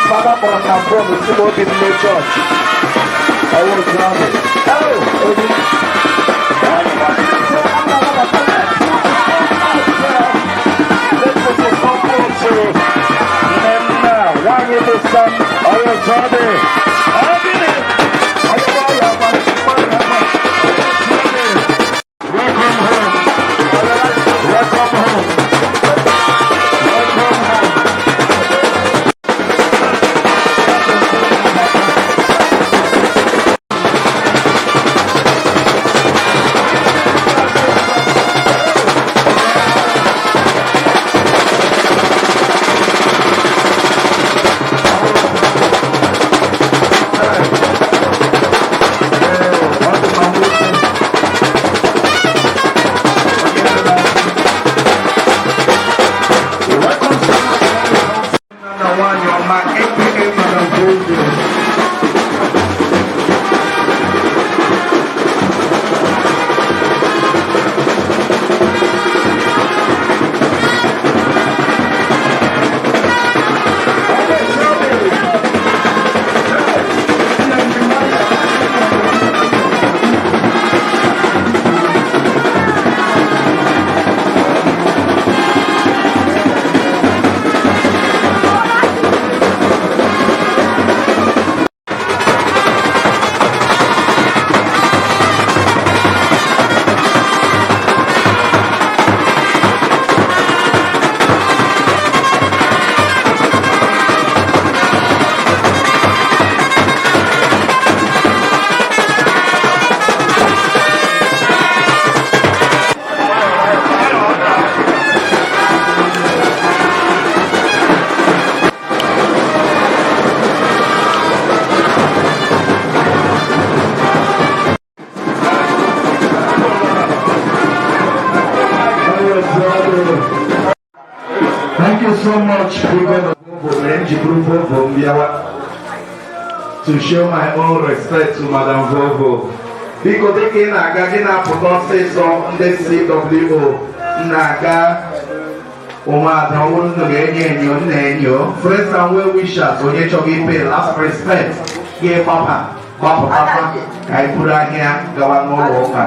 Fada kpọrọ m na phone si m obi m na chọọchị. Ọwụ otu ahụ. Oh, obi. Nwanyị bụ Sam ọrụ otu ọ dị. Ọ gịnị? Welcome home. Welcome home. Welcome home. Nwanyị ọma aka Madam Goldie. Thank you so much, Igwe Vovo Mbiawa, to show my own respect to Madam Vovo. Biko dịka ị na-aga gị na-apụta ọsịsọ, ndị CWO na-aga, ụmụada ọhụrụ unu ga-enyo enyo nna enyo, friends and well wishers, onye chọrọ ipe last respect ga-egbapa gbapụtakwa ka anyị buru ahịa gawa n'ụlọ ụka.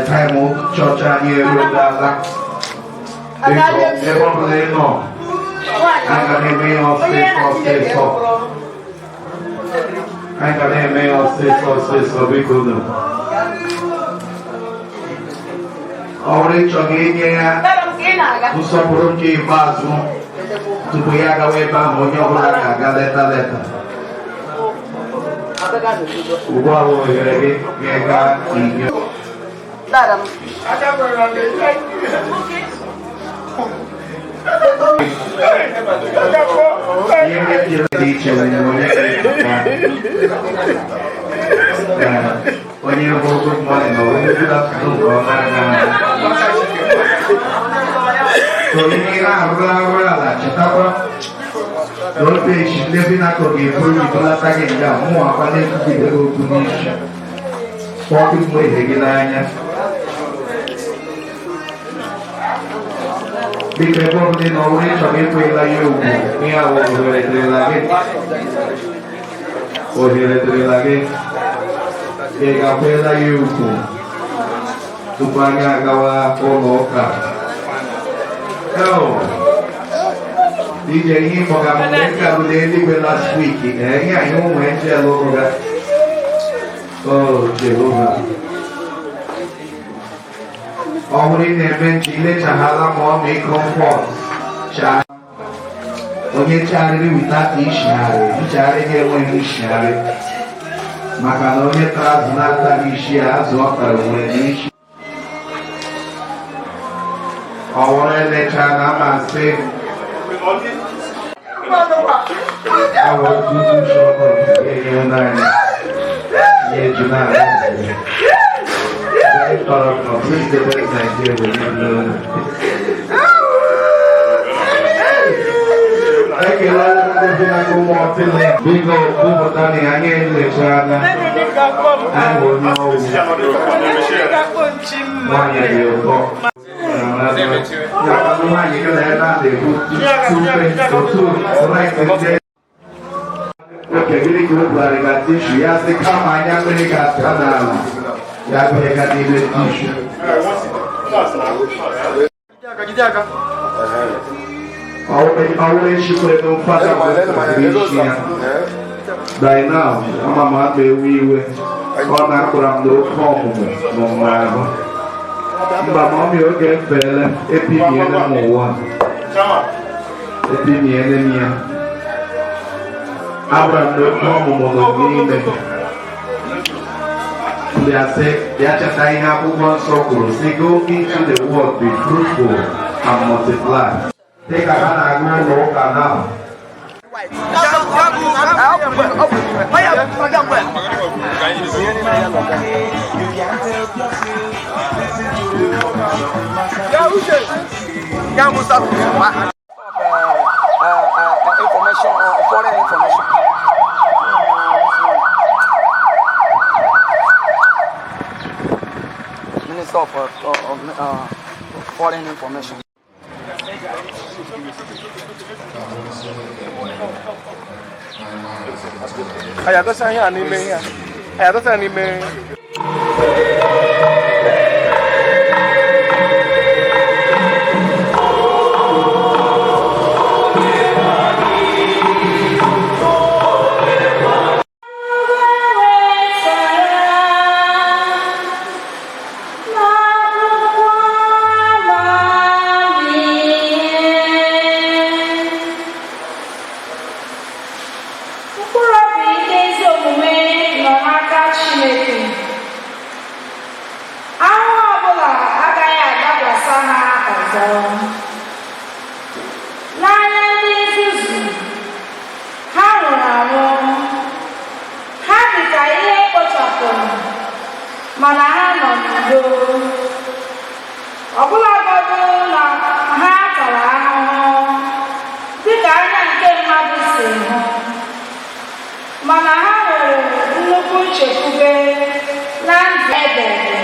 Time chọọchị anyị eruola. Biko, ebe ọ bụla ị nọ, anyị ga na-eme ya ọsịsọ ọsịsọ. Anyị ga na-eme ya ọsịsọ ọsịsọ, biko nụ. Ọ bụrụ ịchọghị inye ya nsọpụrụ nke ikpeazụ tupu ya agawa ebe ahụ, onye ọbụla ga-aga leta leta. Ugbu a bụ ohere gị ga-aga inye. Ihe dị iche nwere onye ga-ejikwa onye bụ good morning na onye good afternoon nke ọma na so ihe na-arụrụ arụ ala. Chetakwa na otu echi ndị bi n'akụ ga-eburu gị belata gị nga mụ akwa na-ekwugide gị okwu n'isi kpọọ gị mmehie gị n'anya. Biko, ebe ọbụla ị nọ, ọ bụrụ ịchọrọ ịkwụnyela ya ugwu, ihe awụ ohere dịrịla gị, ohere dịrịla gị, ị ga-akwụnyela ya ugwu tupu anyị agawa ụlọ ụka. DJ, ihe ịkpọga m mgbe m garụ n'eluigwe last week, ee, ihe anyị ụmụ angel rụga. Oh Jehova, ọ bụrụ ị na-eme nche ilechaghala ma ọ ma comfort chaa onye chegharịrị without ishigharị nchegharị ga-enweghị ishigharị, maka na onye tara azụ na-ataghị isi ya, azụ ọ tara nwere n'isi. Ọ bụrụ elecha na amasị awọ tutu shọkọ ga-enye anyị nye eju na-aga. Please, the best idea will you know. Ekele ndị bi na ụmụ ọtịlị, biko kwupụta na anyị elechara anyị bụ onye ọwụ nwanyị dị ụtọ ya, nwaanyị gị na ebe a na-ekwu tupe otu right ndị Oke, gịnị ka o bugharị ka tissue ya sị kama anya mmiri ga-ata n'ala ya bịa ka n'ime tissue. Ọwụrụ echikwere n'ụfọdụ isi ya. By now, ama m ama ewe iwe. Ọ na-akpọrọ m n'oke ọmụmụ nọ m n'ahụ. Mba, ma ọmị oge efeela, epimiele m ụwa. Epimiele m ya. Abụrụ m n'oke ọmụmụ nọ n'ime. Bịa sị, bịa cheta ihe akwụkwọ nsọ kwuru sị, go into the world, be fruitful and multiply. Dịka ha na-aga ụlọ ụka now. Information, foreign information. Minister of Foreign Information. Anyị adọsa ihe a n'ime ihe a. Anyị adọsa ya n'ime. Mkpụrụ obi ndị ezi omume nọ n'aka Chineke. Ahụhụ ọbụla agaghị adakwasa ha ọzọ. N'anya ndị nzuzu, ha nwụrụ anwụ. Ha dị ka ihe ekpochapụrụ, mana ha nọ n'udo. Ọbụlagodi na ha tara ahụhụ, dịka anya nke mmadụ si hụ, mana ha nwere nnukwu nchekwube na ndụ ebebe.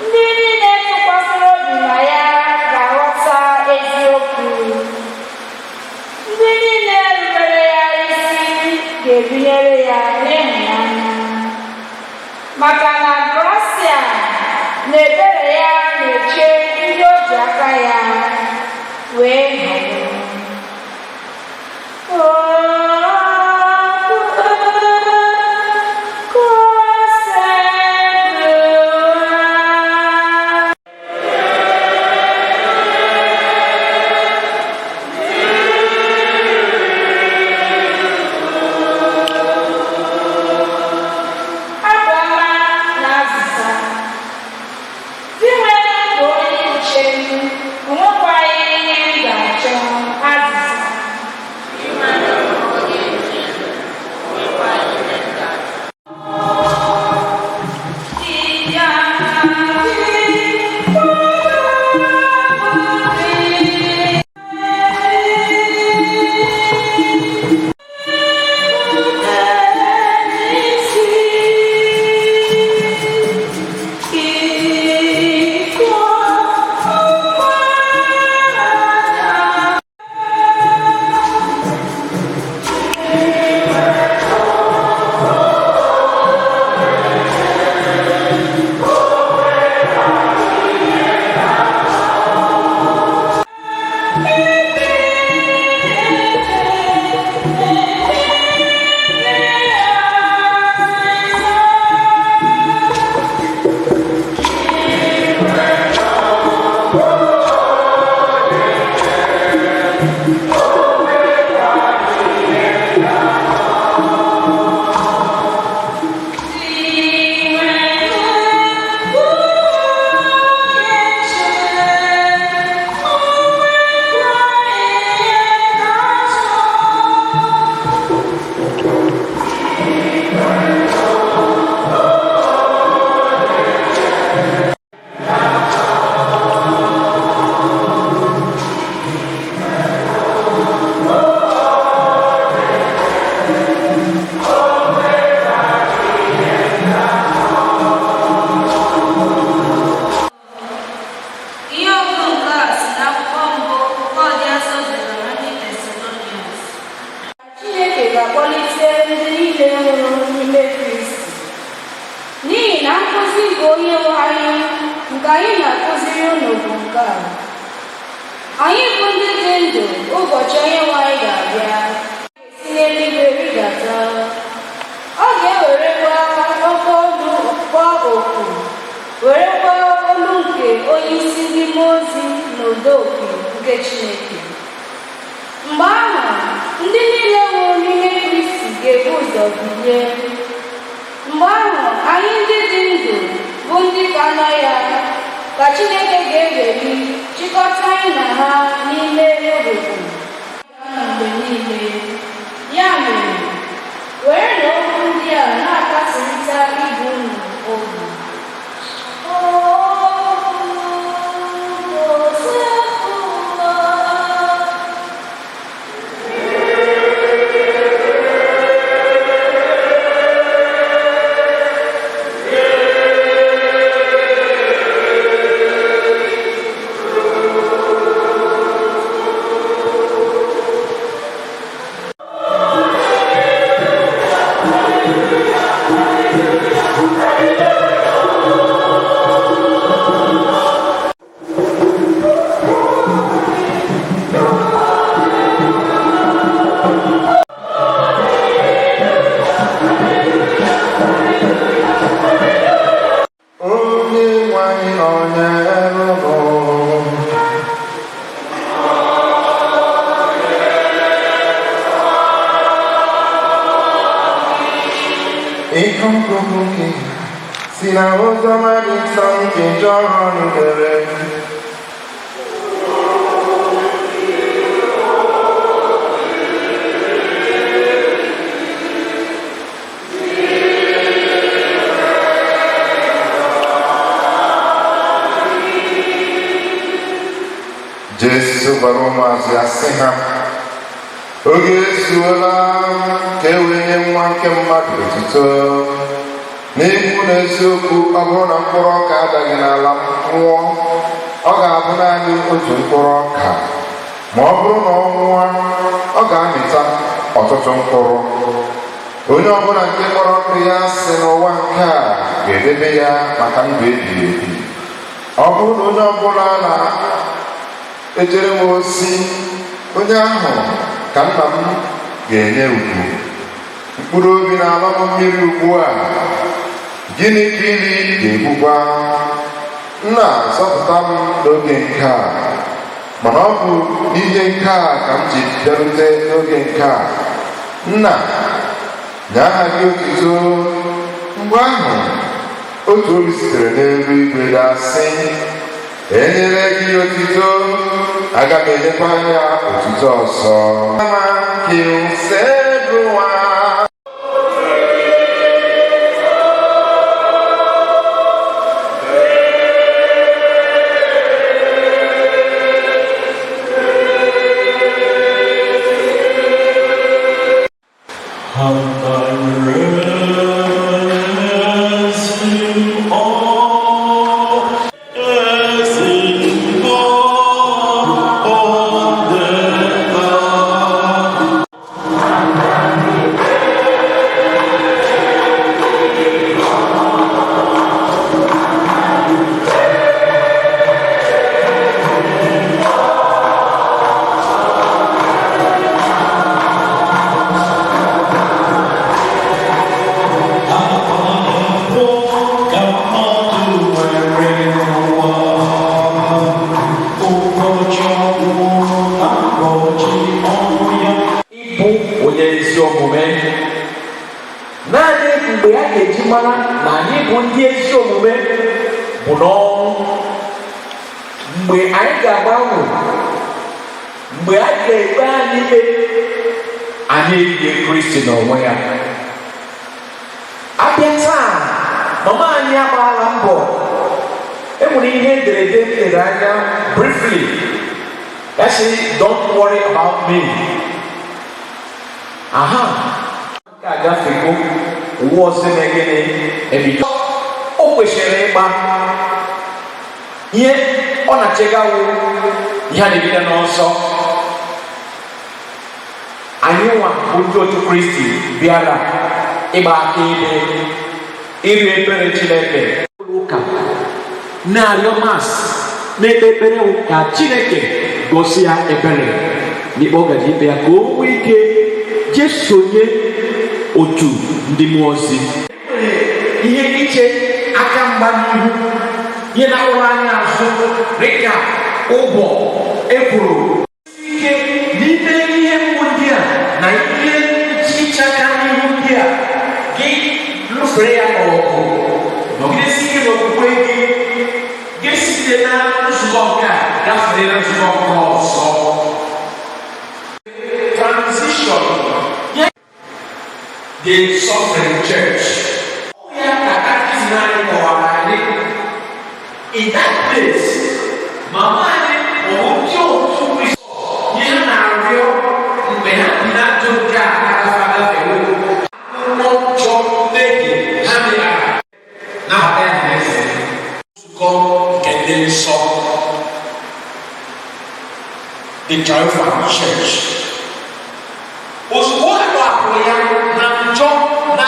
Ndị niile tụkwasịrị obi na ya ga-aghọta eziokwu. Ndị niile rubere ya isi ga-ebinyere ya n'ịhụnanya. Maka na grasia na ebere ya na-eche ndị o ji aka ya wee họrọ. Abụ ọma ga-akpọlite ndị niile nwụrụ n'ime Kristi. N'ihi na nkụzi nke Onye nwe anyị nke anyị na-akụziri unu bụ nke a: Anyị bụ ndị dị ndụ ụbọchị Onye nwe anyị ga-abịa ga-esi n'eluigwe rịdata. Ọ ga-ewerekwa oke olu kpọọ oku, werekwa olu nke onye isi ndị mmụọ ozi na ụda opi nke Chineke. Mgbe ahụ, ndị niile nwụrụ n'ime Kristi ga-ebu ụzọ bilie. Mgbe ahụ, anyị ndị dị ndụ bụ ndị ka nọ ya ka Chineke ga-eweli chịkọta anyị na ha n'ime ebube mgbe niile. Ya mere, werenụ okwu ndị a na-akasịrịta ibe unu obi. Onye nwe anyị nọnyere unu. Ihe ọgụgụ nke si na oziọma dị nsọ nke Jọn dere. Jesu gwara ụmụazụ ya sị ha, oge ezuola ka e wee nye nwa nke mmadụ otuto. N'ikwu na eziokwu, ọ bụrụ na mkpụrụ ọka adaghị n'ala nwụọ, ọ ga-abụ naanị otu mkpụrụ ọka. Ma ọ bụrụ na ọ nwụọ, ọ ga-amịta ọtụtụ mkpụrụ. Onye ọbụla nke kpọrọ ndụ ya asị n'ụwa nke a ga-edebe ya maka ndụ ebighị ebi. Ọ bụrụ na onye ọbụla na-ejere m ozi, onye ahụ ka nna m ga-enye ugwu. Mkpụrụ obi na-alọ m mmiri ugbu a, gịnị ka ili ga-egbukwa? Nna, zọpụta m n'oge nke a. Mana ọ bụ n'ihe nke a ka m ji bịarute n'oge nke a. Nna, nye aha gị otuto. Mgbe ahụ, otu olu sitere n'elu igwe daa sị, enyere gị otuto, aga m enyekwa ya otuto ọzọ. Ịbụ onye ezi omume, naanị mgbe a ga-eji mara na anyị bụ ndị ezi omume bụ n'ọnwụ, mgbe anyị ga-agbanwe, mgbe a ga-ekpe anyị ikpe, anyị eyie Kristi n'onwe ya. Abịa taa, mama anyị agbaala mbọ. Enwere ihe ederede m lere anya briefly ya sị, "Don't worry about me." Aha nke agafego, ụwa ọzọ eme gịnị ebido. O kwesịrị ịgba ihe ọ na-achegawo ihe a na-ebido n'ọsọ. Anyị Anyị nwa bụ ndị otu Kristi bịara ịgba aka ebe ịrịọ ebere Chineke ụka na-arịọ Mass, na-ekpe ekpere ka Chineke gosi ya ebere n'ikpe ọ gaji ikpe ya, ka o nwee ike jee sonye otu ndị mmụọ ozi. Ihe iche aka mgba n'ihu, ihe na-akpọrọ anyị azụ dịka ụbọ ekwuru ike n'ime ihe mgbu ndị a na ihe iche aka n'ihu ndị a, gị lụfere ya ọgụ, nọgidesi ike n'okwukwe gị, gị site na nzukọ nke a gafere na nzukọ nke ọzọ. Transition, the suffering church, ya ka catechism anyị kọwara anyị. In that place, mama anyị maọbụ ndị otu Kristi, ihe ha na-arịọ mgbe ha bi na ndụ nke a agafe agafewo mmụọ njọ, mmehie ha meghara, nabata ya na eze nzukọ nke ndị nsọ, the triumphant church. Ozugbo a gbapụrụ ya na njọ na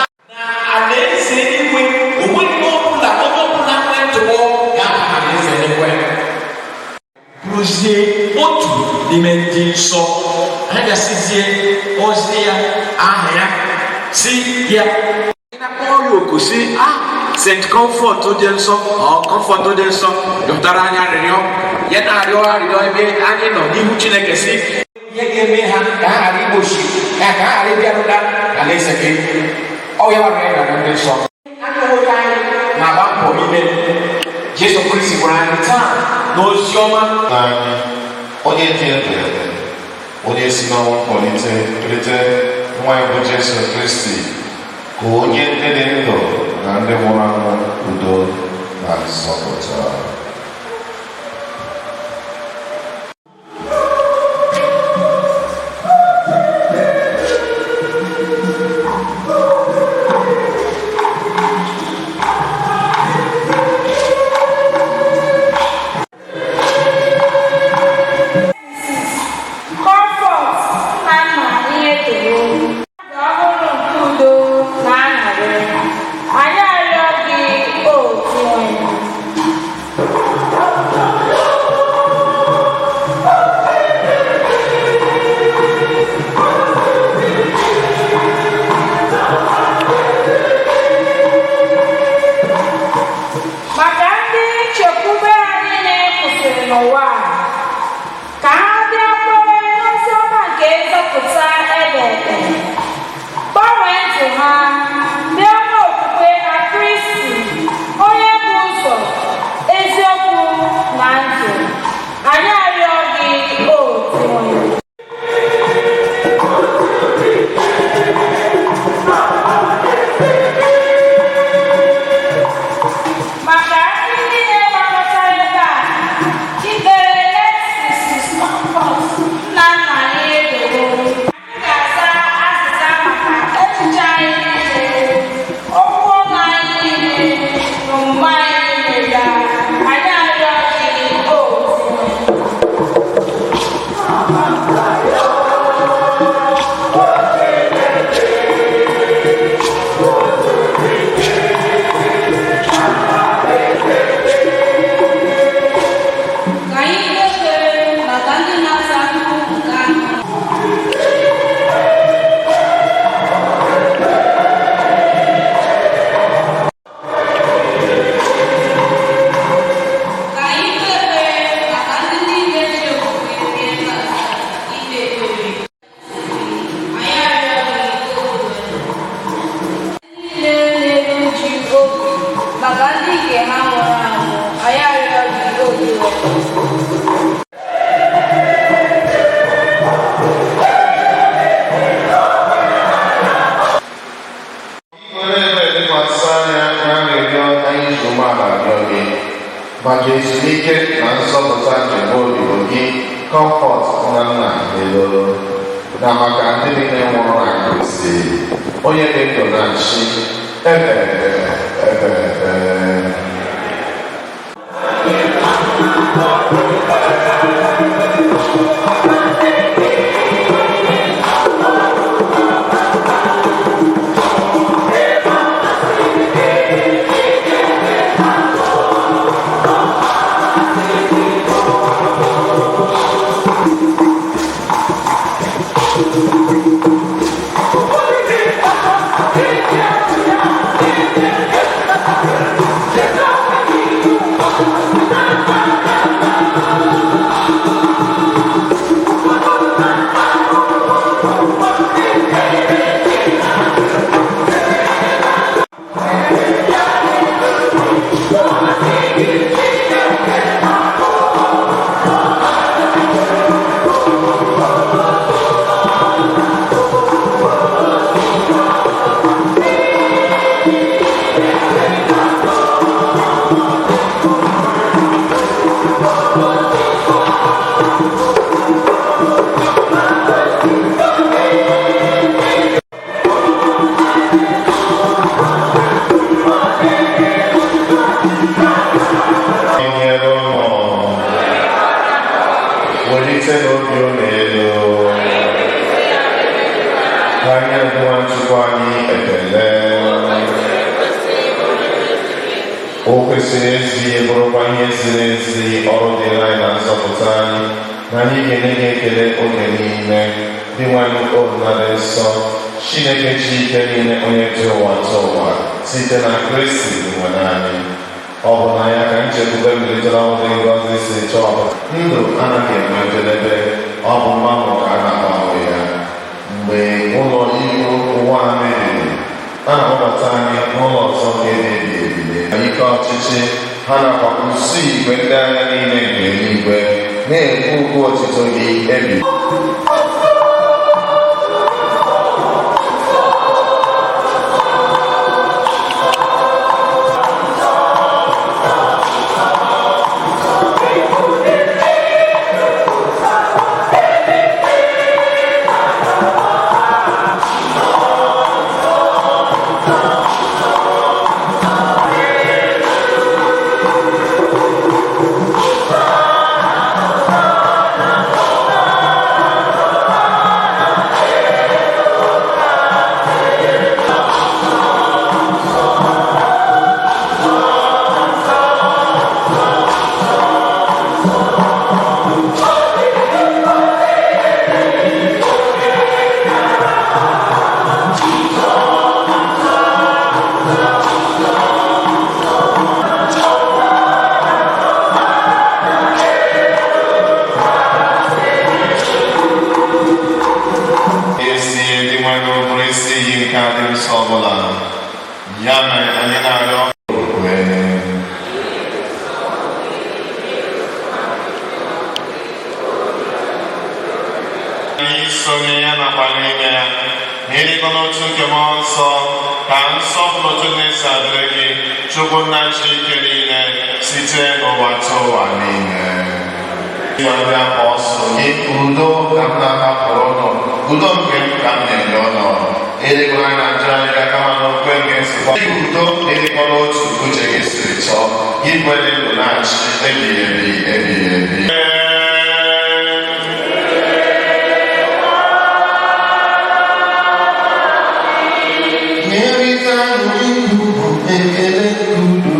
alaeze eluigwe, onweghị ọbụla, onye ọbụla nwee ntụpọ ga-aba n'alaeze eluigwe, bụrụzie otu n'ime ndị nsọ. Ha gasịzie ozi ya, aha ya si ya na-akpọ ya oku si a St. Comfort dị nsọ, ọ Comfort dị nsọ dọtara anyị arịrịọ ya, na-arịọ arịrịọ ebe anyị nọ n'ihu Chineke, si ihe ga-eme ha ka ha ghara igbochi ha, ka ha ghara ịbịarụta alaeze gị. Ọ ya nwere ya na ndị nsọ anyị onwe anyị na-agba mbọ ime. Jesu Kristi gwara anyị taa n'ozi ọma. Anyị onye dị ebere, onye si n'ọnwụ kpọlite kulite nwa ya bụ Jesu Kristi, ka onye ndị dị ndụ na ndị nwụrụ anwụ udo na nzọpụta. Comfort nna nna ihe toro ndụ ọhụrụ nke udo na aṅụrị, anyị arịọ gị, o Dinwenụ. Maka ndị nchekwube ha niile kwụsịrị n'ụwa a, ka ha bịa kwere n'ozi ọma nke nzọpụta ebe ebe, gbanwee ndụ ha, bịa nwee okwukwe na Kristi, onye bụ ụzọ, eziokwu na ndụ, anyị arịọ gị, o Dinwenụ. Maka ndị niile gbakọtara ebe a ikpere late Mrs. Comfort nna nna ihe dogo, anyị ga-aza azịza maka echiche anyị niile, okwu ọnụ anyị niile na omume anyị niile. Anyị arịọ gị, o Dinwenụ. Ka anyị kpee ekpere maka ndị na-ata ahụhụ nke ahụ. Ka anyị kpee ekpere maka ndị niile ji okwukwe bịa ebe a taa ikpe ekpere. Anyị arịọ gị, o Dinwenụ. Ndị niile na-eru uju obi maka ndị nke ha nwụrụ anwụ, anyị arịọ gị, o Dinwenụ. Were ebere lekwasị anya na arịrịọ anyị ji umeala arịọ gị maka ezumike na nzọpụta nke odibo gị Comfort nna nna elo, na maka ndị niile nwụrụ na Kristi, onye dị ndụ na-achị ebe ebe ebe ebe. ya Nwachukwu anyị ekele. O kwesịrị ezi, bụrụkwa ihe ziri ezi, ọrụ dịrị anyị na nzọpụta anyị, na anyị ga-enye gị ekele oge niile, dị nwanne dị nsọ, Chineke ji ike niile, onye dị ụwa tụ ụwa, site na Kristi nwere anyị. Ọ bụ na ya ka nchekwube mbilitere ọnwụ dị ngọzi si chọọ ndụ anaghị enwe njedebe. Ọ bụ mmanwụ ka a na-agbanwe ya mgbe ụlọ ikwu ụwa a mebiri, a na-akpọbata anyị n'ụlọ ọzọ nke ebi ebi na ike ọchịchị ha nakwa usuu igwe ndị agha niile nke eluigwe na-ekwu okwu otito gị ebi. Esi dị nwere bụrụ isi iyi nke adị nsọ ọbụla, ya mere anyị na-arịọ okwukwe. Anyị sonye ya nakwa n'ime ya na ịdịkọ n'otu nke mmụọ nsọ, ka nsọpụrụ otu na-esi adịrị gị, Chukwu nna chi ike niile, site n'ụwa tụ ụwa niile. Ndị apọstụl gị, udo ka m na-ahapụrụ ụnụ, udo nke m ka m na-enye ụnụ. Elekwala anya na njọ anyị ga, kama n'okwe nke nzukọ gị, udo na ịdịkọ n'otu uche gị siri chọọ gị, kwere ndụ na-achị ebighị ebi ebighị ebi. Nyerịta ibu bụ ekele udo.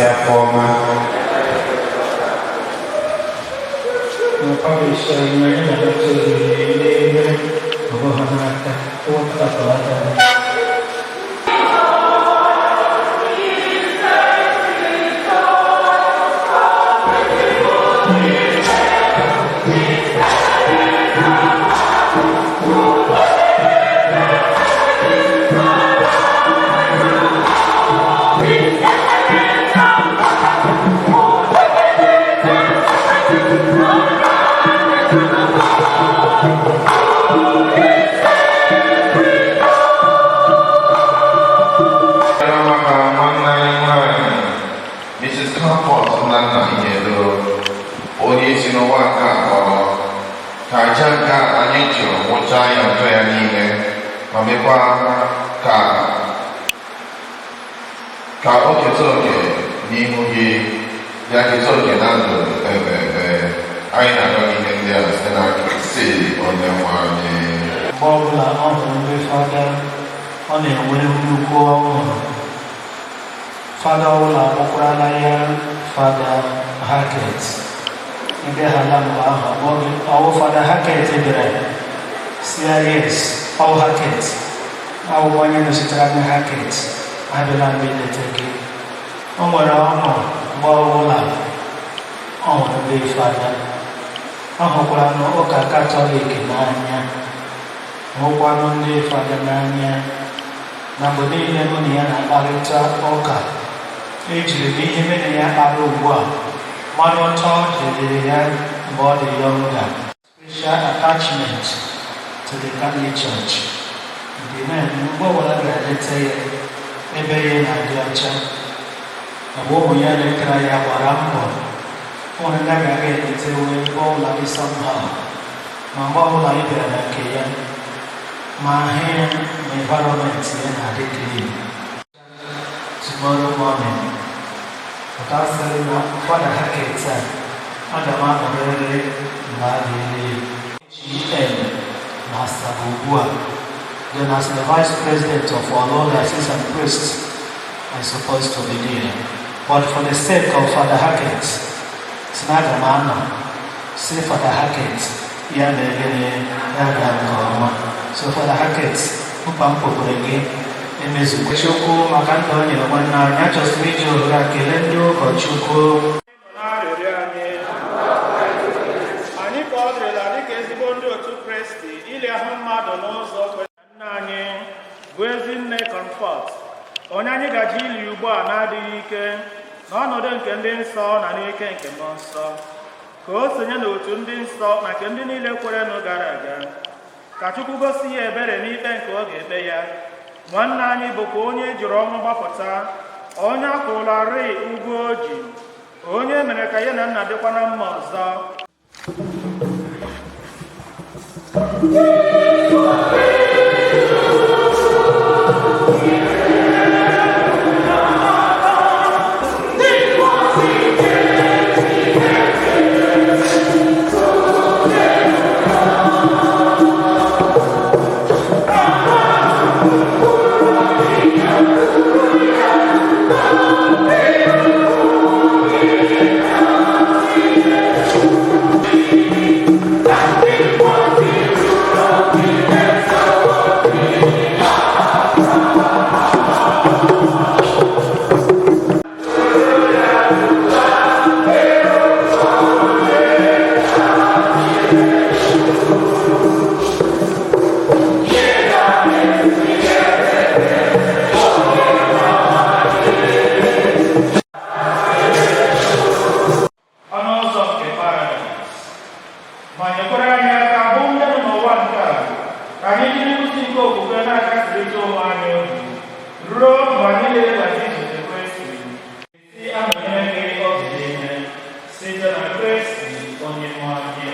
Afọ ọma. Na parish anyị, anyị na-anata oriri n'ebe ọbụghị n'aka wepụtapụ aka anyị. Maka nwanne anyị nwanyị Mrs. Comfort Nnanna Ihedo, onye si n'ụwa nke a kpọrọ, ka aja nke a anyị jụrụ nwụchaa ya njọ ya niile, ma mekwa ka o keta oke n'ihu gị, ya keta oke na ndụ ebe ebe. Anyị na-arịọ gị ihe ndị a site na Kristi onye nwe anyị. Mgbe ọbụla ọ hụrụ ndị fada, ọ na-enwe nnukwu ọṅụ. Fada ọbụla akpọkwarala ya Fada Hacket. Ebe ha la mgbe ahụ, ọwụ Fada Hacket bịara si ya, "Yes, ọwụ Hacket, awụ onye nọchitere anya Hacket abịala mgbe ileta gị." O nwere ọṅụ mgbe ọbụla ọ hụrụ ndị fada. Ọ hụkwara n'ụka Katọlik n'anya, hụkwanụ ndị fada n'anya, na mgbe niile mụ na ya na-akparịta ụka, ejiri m ihe mere ya kpara ugbu a mara ụtọ dịrị ya mgbe ọ dị younger. Special attachment to the Catholic Church. The man, mgbe ọbụla ga-eleta ya, ebe ya na-adị ọcha. Ọ bụ ụmụ ya letara ya gbara mbọ. O nwere ndị a ga-aga eletewe ebe ọbụla dị somehow. Ma mgbe ọbụla ị bịara na nke ya, ma ahụ ya ma environment ya na-adị clean. Tomorrow morning, pụta sịrị na Fada Hackett a, aga m anọrịrị mgbe a ga-ele GM na Asaba ugbu a. Then as the vice president of all assistant priests, I'm supposed to be there. But for the sake of Father Hackett, si na aga m anọ, si Father Hackett, ya mere gịnị ya gara nke ọma. So Father Hackett, mkpa m kpọkwere gị emezugo. Chukwu maka ndụ o nyere nwanne anyị, achọsịrị iji ohere a kelee ndị ụkọchukwu. N'arịrịọ anyị, anyị ka ọ dịrịla dịka ezigbo ndị otu Kristi ile ahụ mmadụ n'ụzọ kwesịrị. Nna anyị bụ ezi nne Comfort, onye anyị gaji ili ugbu a na-adịghị ike n'ọnọdụ nke ndị nsọ na n'ike nke mmụọ nsọ, ka o sonye n'otu ndị nsọ na nke ndị niile kwerenụ gara aga. Ka Chukwu gosi ya ebere n'ikpe nke ọ ga-ekpe ya. Nwanne anyị bụkwa onye ejiri ọnwụ gbapụta, onye akwụlarị ụgwọ o ji, onye mere ka ya na nna dịkwa na mma ọzọ. Ọnụ ụzọ nke paradaịs, ma nyekwara anyị aka bụ ndị nọ n'ụwa nke a, ka anyị jiri nkwụsị nke okwukwe na-akasịrịta onwe anyị obi ruo mgbe anyị na-elekwasị izute Kristi si anọnyere gị oge niile site na Kristi onye nwe anyị.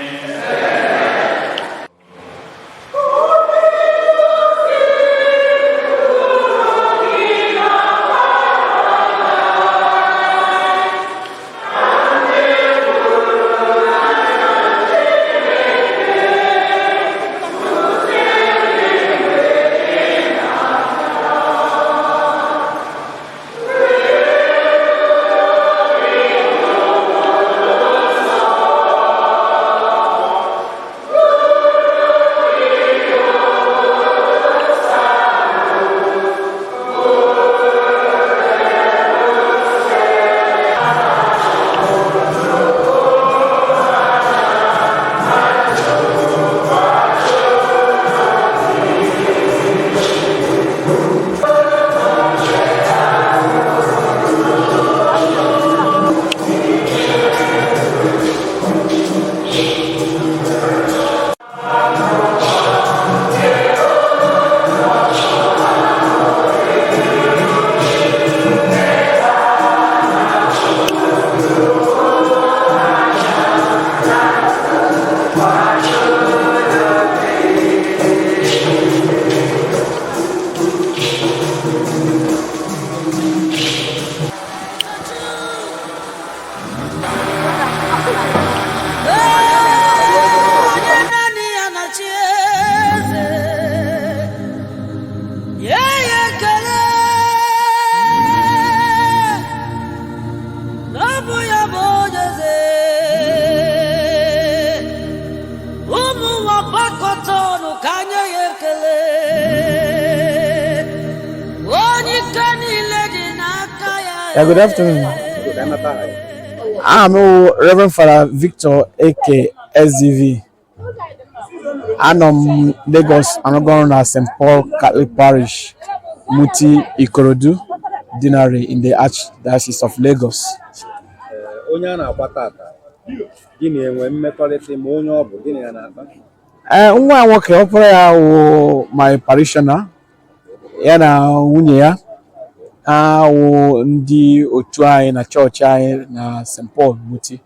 Onye naanị ya na-achị eze, nye ya ekele. Na ọ bụ ya bụ onye eze. Ụmụ ụwa gbakọta ọnụ ka nye ya ekele. Onye ike niile dị n'aka ya. Yeah, good afternoon. I'm Reverend Father Victor Eke SDV. Anọ m Lagos arụgo ọrụ na St. Paul Catholic Parish, Muti Ikorodu, Deanery in the Archdiocese of Lagos. Onye a na-akwa tata, gị na-enwe mmekọrịta ma onye ọ bụ gịnị ya na-akpa? Ee, nwa ya nwoke, ọkpara ya wụ my parishioner. Ya na nwunye ya, ha wụ ndị otu anyị na chọọchị anyị na St. Paul Muti.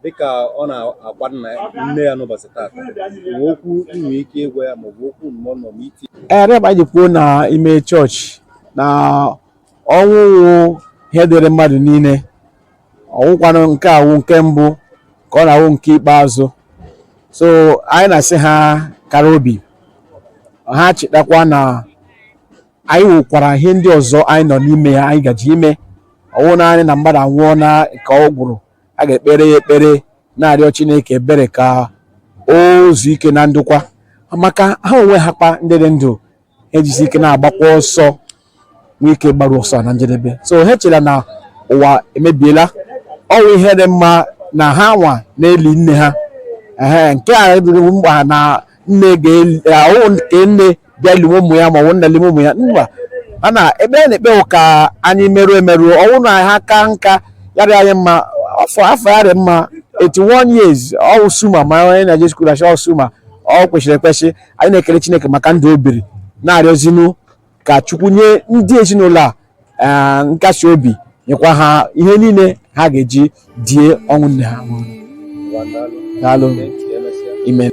Dịka ọ na-akwa nne ya n'ụbọchị taata, nwee okwu ị nwere ike ịgwa ya maọbụ okwu ndụmọdụ maọbụ iti? Ee, rịba anyị ji kwuo na ime chọọchị na ọnwụ wụ ihe dịrị mmadụ niile. Ọnwụkwanụ nke awụ nke mbụ ka ọ na-awụ nke ikpeazụ. So anyị na-asị ha kara obi, ha chetakwa na anyị nwekwara ihe ndị ọzọ anyị nọ n'ime ya, anyị gaji ime. Ọwụ naanị na mmadụ anwụọ na ka ọ gwụrụ. A ga-ekpere ya ekpere, na-arịọ Chineke ebere ka o zuo ike na ndokwa, maka ha onwe ha kpa ndị dị ndụ ejisi ike na-agbakwa ọsọ, nwee ike gbaru ọsọ na njedebe. So ha echela na ụwa emebiela. Ọ wụ ihe dị mma na ha nwa na-eli nne ha. Ehe, nke a dịrị mkpa na nne ga-ahụ nke nne bịa liwe ụmụ ya ma ọ bụ nna liwe ụmụ ya mba. Mana ekpere na-ekpe wụ ka anyị merụọ emerụọ ọnwụ na ha ka nka ya dị anyị mma. Afọ ya dị mma, 81 years, ọ wụ suma ma onye na-eje school achọ suma. Ọ kwesịrị ekwesị. Anyị na-ekele Chineke maka ndụ o biri, na-arịọzinu ka Chukwu nye ndị ezinụlọ a nkasi obi, nyekwa ha ihe niile ha ga-eji die ọnwụ nne ha nwụrụ. Daalụ. Ime.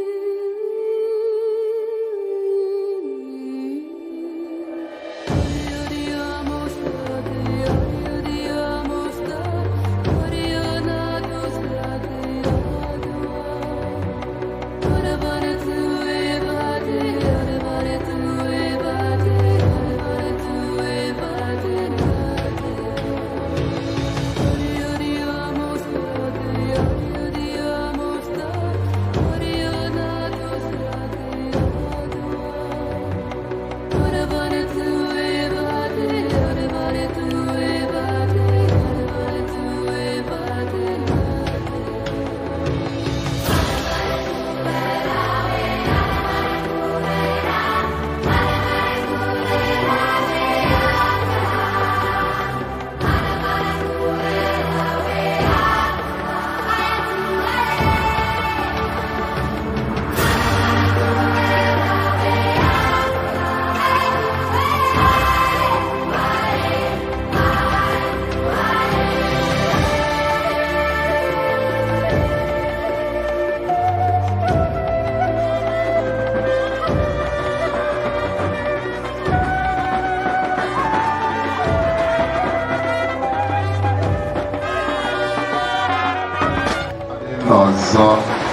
Ọzọ,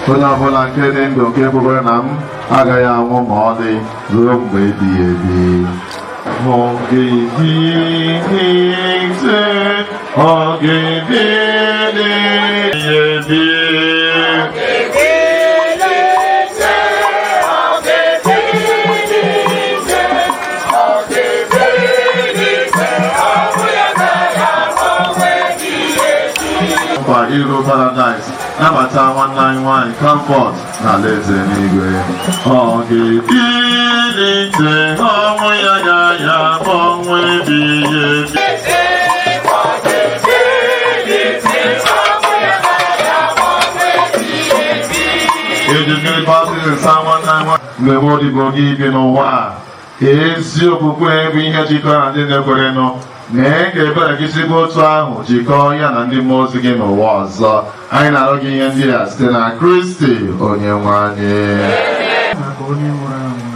onye ọbụla nke dị ndụ nke kwekwere na m agaghị anwụ ma ọlị ruo mgbe ebighị ebi. Ọ ga-ebilite, ọ ga-ebili ebi. Nkwa iru paradaịs, nabata nwanne anyị nwanyị Comfort na alaeze n'igwe. Ọ ga-ebilite, ọnwụ ya ga ya ọnwụ ebighị ebi. Eji mmiri baptizim saa nwanne anyị nwanyị mgbe nwa odibo gị bi n'ụwa a. Ezi okwukwe bụ ihe jikọrọ na ndị na-ekwerenụ. Mee ka ebere gị sikwa otu ahụ jikọọ ya na ndị mmụọ ozi gị n'ụwa ọzọ. Anyị na-arịọ gị ihe ndị a site na Kristi onye nwe anyị. Maka onye nwụrụ anwụ,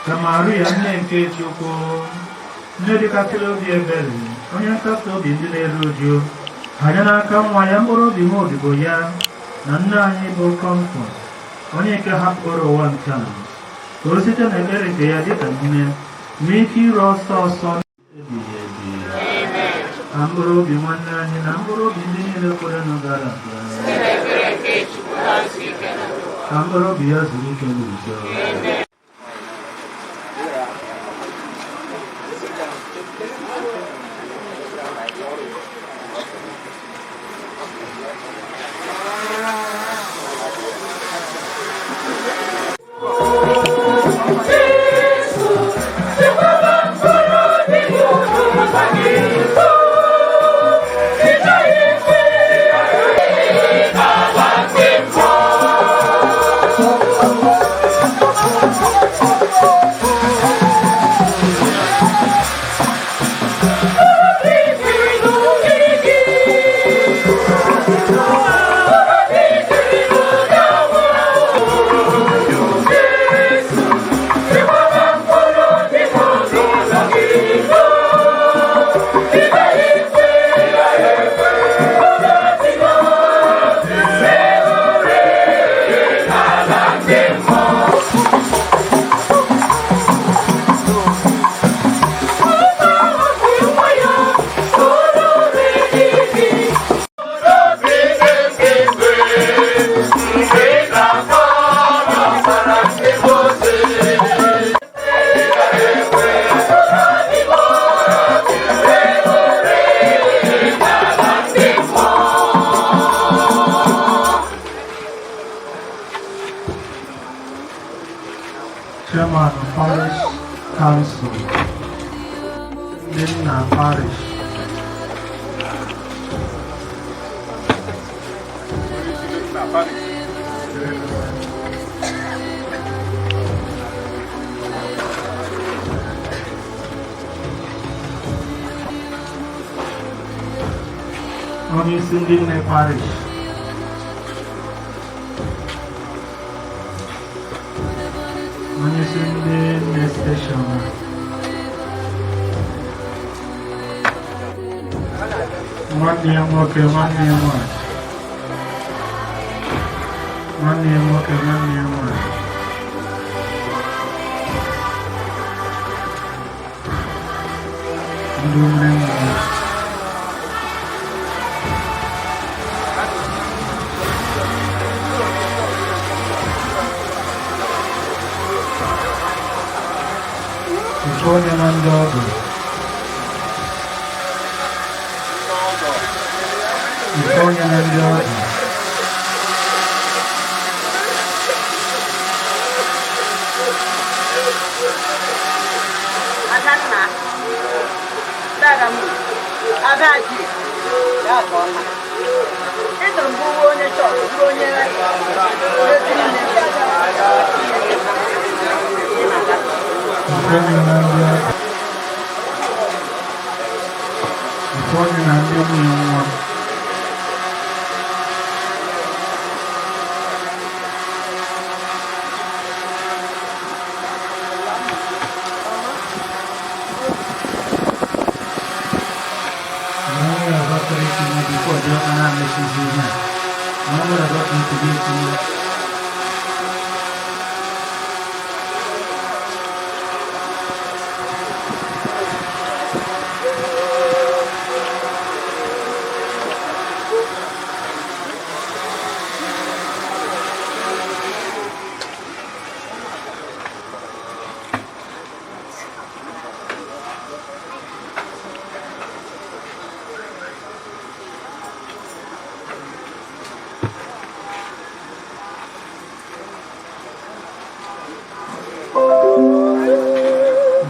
ka Maria, nne nke Chukwu, nne dịkasịrị obi ebere, onye nkasi obi ndị na-eru uju, hanye n'aka nwa ya mkpụrụ obi nwa odibo ya na nne anyị bụ Comfort, onye nke hapụrụ ụwa nke a, ka o site n'ekpere nke ya dịka nne nwee ike iru ọsọ ọsọ ebighị ebi. Ka mkpụrụ obi nwanne anyị na mkpụrụ obi ndị niile kwerenụ gara aga, ka mkpụrụ obi ya zuru ike n'udo. Chairman Parish Council, ndị nna parish. Onye isi ndị nne parish. Onye isi ndị nne steshọn. Nwanne ya nwoke, nwanne ya nwanyị. Nwanne ya nwoke, nwanne ya nwanyị. Ndị nne mmụọ. Ofu onye na ndị ọgọ. Ofu onye na ndị ọgọ. Adanna, dada m, Adaji, ya ka ọma. Ị tụrụ mbụ onye chọọchị, bụrụ onye ezi nne. Ofu onye na ndị ọgọ. Ofu onye na ndị nwunye nwa. Na nwere ọzọ chọrọ itinye before diọkpara mechizi ihe a. Na nwere ọzọ ka itinye etinye.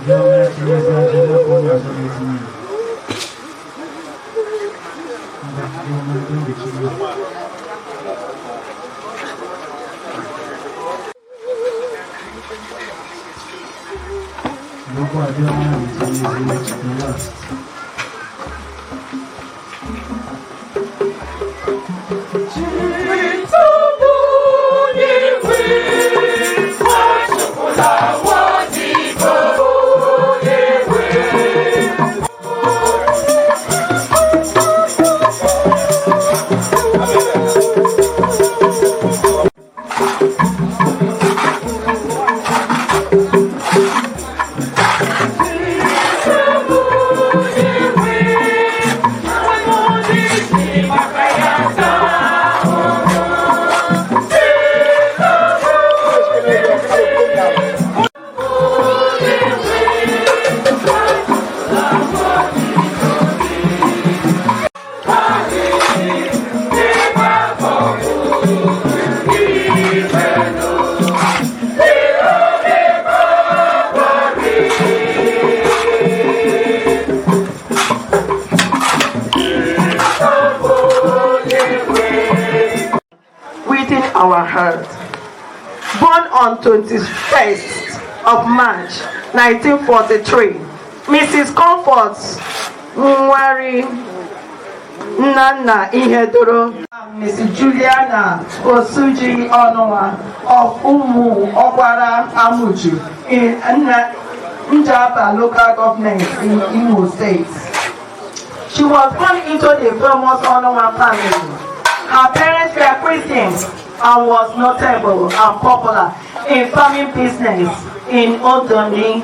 Diọkpara tinyezi ọjị n'aka onye ọzọ ga-etinye ya. Ngwa, diọkpara, ndị mgbechi ya. N'okwu a diọkpara na-etinyezi the last. Within our heart. Born on 21st of March 1943, Mrs. Comfort Nwari Nana Ihedoro and Mrs. Juliana Osuji Onowa of Umu Okwara Amuchu in Njaba local government in Imo State. She was born into the famous Onowa family. Her parents were Christians and was notable and popular in farming business in Odoni,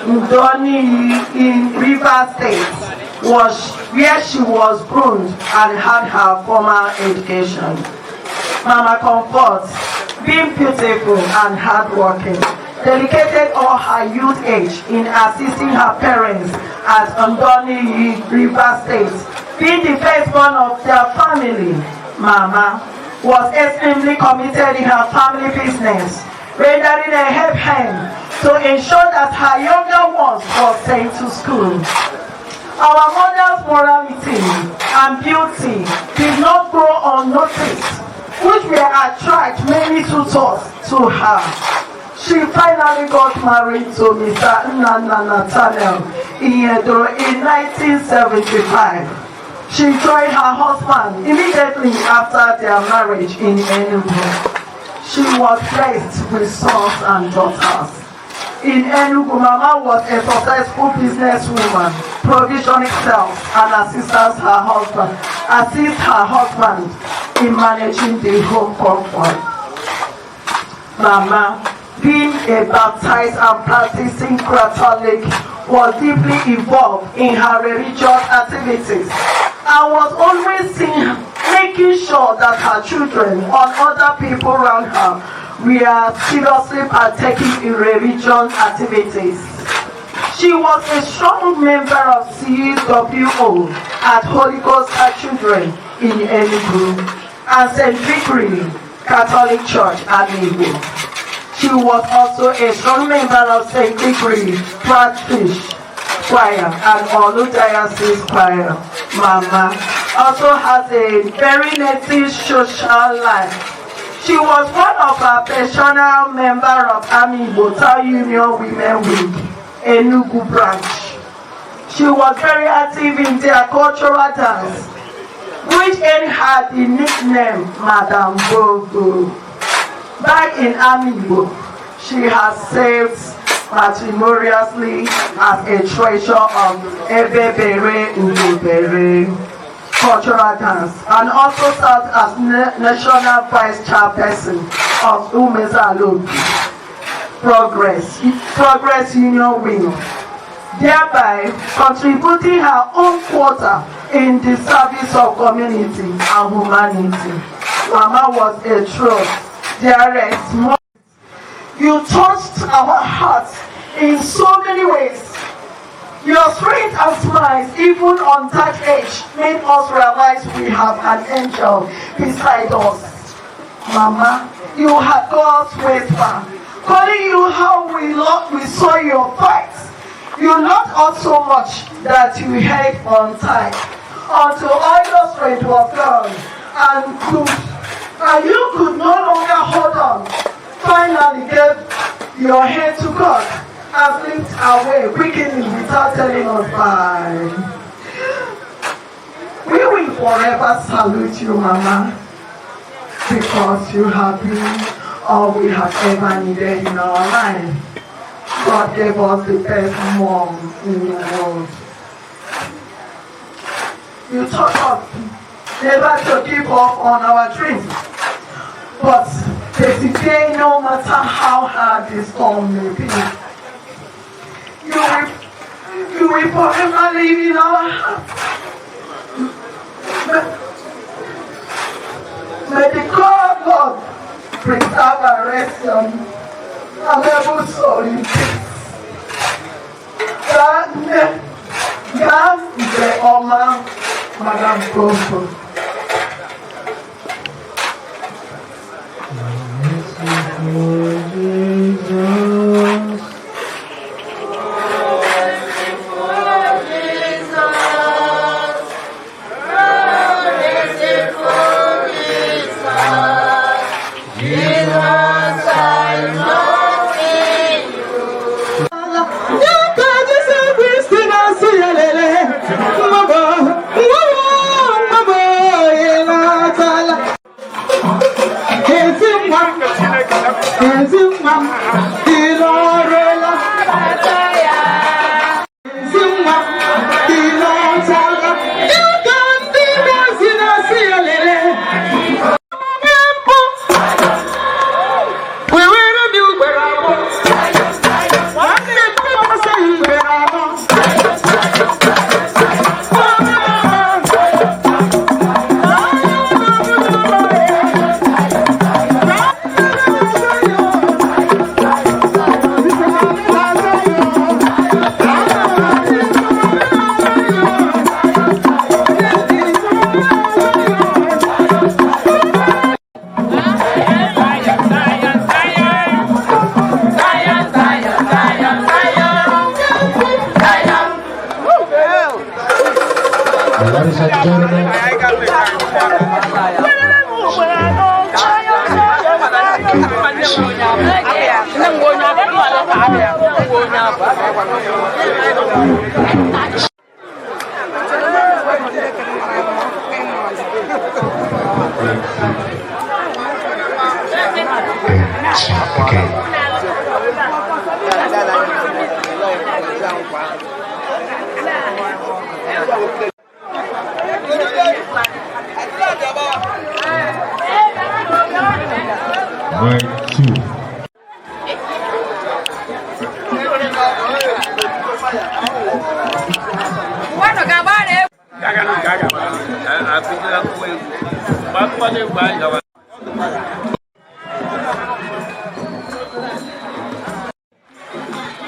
Ndoni in Rivers State, was where she was groomed and had her formal education. Mama Comfort, being beautiful and hardworking, dedicated all her youth age in assisting her parents at Ndoni, Rivers State. Being the firstborn of their family, Mama was extremely committed in her family business, rendering a help hand to ensure that her younger ones were sent to school. Our mother's morality and beauty did not go unnoticed, which will attract many suitors to her. She finally got married to Mr. Nnanna Nathaniel Ihedoro in 1975. She joined her husband immediately after their marriage in Enugu. She was blessed with sons and daughters. In Enugu, Mama was a successful businesswoman, provisioning sales and assist her husband in managing the home comfort. Mama, being a baptized and practicing Catholic, was deeply involved in her religious activities and was always seen making sure that her children and other people around her were seriously partaking in religion activities. She was a strong member of CWO at Holy Ghost Children in Enugu and St. Victory Catholic Church at Enugu. She was also a strong member of St. Victory Parish Choir and Olu Diocese Choir. Mama also has a very native social life. She was one of our personal member of Amaigbo Town Union Women Wing, Enugu branch. She was very active in their cultural dance, which earned her the nickname Madam Gogo. Back in Amaigbo, she has served matrimoniously as a treasurer of Ebebere Ugobere cultural dance and also served as national vice chairperson of Umezalo Progress Union Wing, thereby contributing her own quota in the service of community and humanity. Mama was a true dearest mom. You touched our hearts in so many ways. Your strength and smiles, even on that age, made us realize we have an angel beside us. Mama, you had God's whisper, calling you how we loved, we saw your fights. You loved us so much that you held on tight until all your strength was gone and you could no longer hold on. Finally gave your head to God and slipped away quickly without telling us bye. We will forever salute you, Mama, because you have been all we have ever needed in our life. God gave us the best mom in the world. You taught us never to give up on our dreams, but persevere no matter how hard the storm may be. You will forever live in our hearts. May the God Lord preserve and rest your amiable soul in peace. Gaa nne, gaa nke ọma, Madam Gogo. Jesus. Jesu Kristi na-asị ya lele, mama, mama, mama. Ladies and gentlemen. Okay. One, two.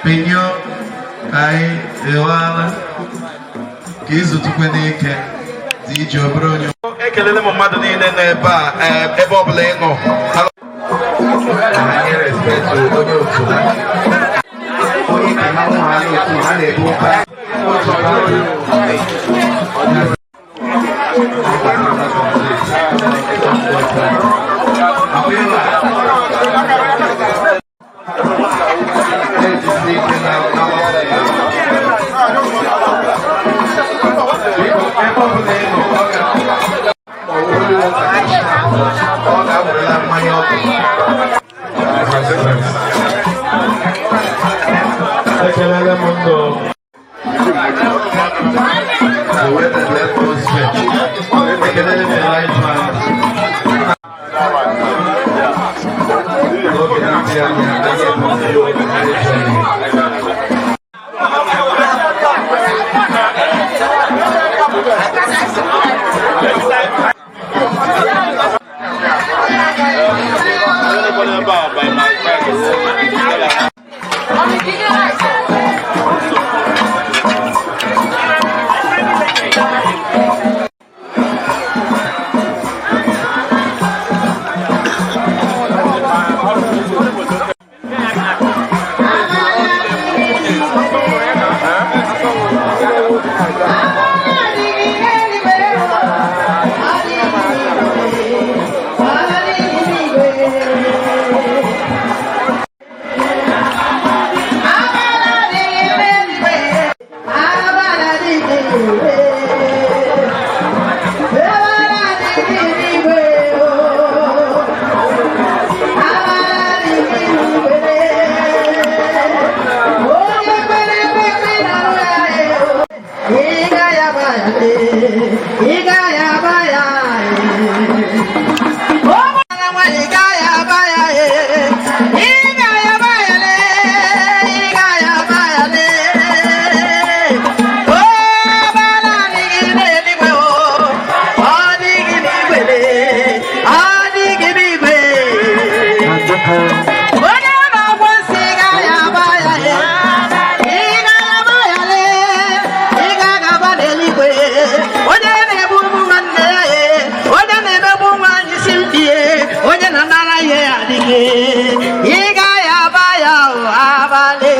Pinyo anyị ewala ka izutukwe n'ike dị iji obere onye. Ekelele m mmadụ niile nọ ebe a, ebe ọbụla ị nọ. Anyị respect onye otu ha. Onye ka ha nwa ha n'otu ha na-ebu ụka otu ọ ga-awerela mmanya ọkụ. Ekelele m ndụ. The way that left us Ekelele m Elijah. N'oge na-adịghị anya, anyị ebutere Onye na-agwọ nsị gaghị agba ya, ị gaghị agba ya lee, ị gaghị agba n'eluigwe. Onye na-egbu ụmụ nwanne ya, onye na-emegbu nwaanyị si mkpie, onye na-anara ihe ya adịghị, ị gaghị agba ya o abalị.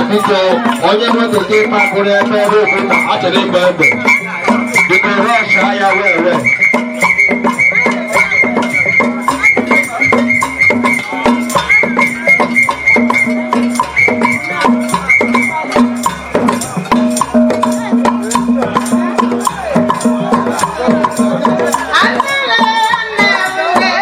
Biko, onye nwepụta ịkpakụrụ ebe ebe okwu a chọrọ ịgba egbe, biko rọsh ya wee wee. Nne, nne, nne, nne,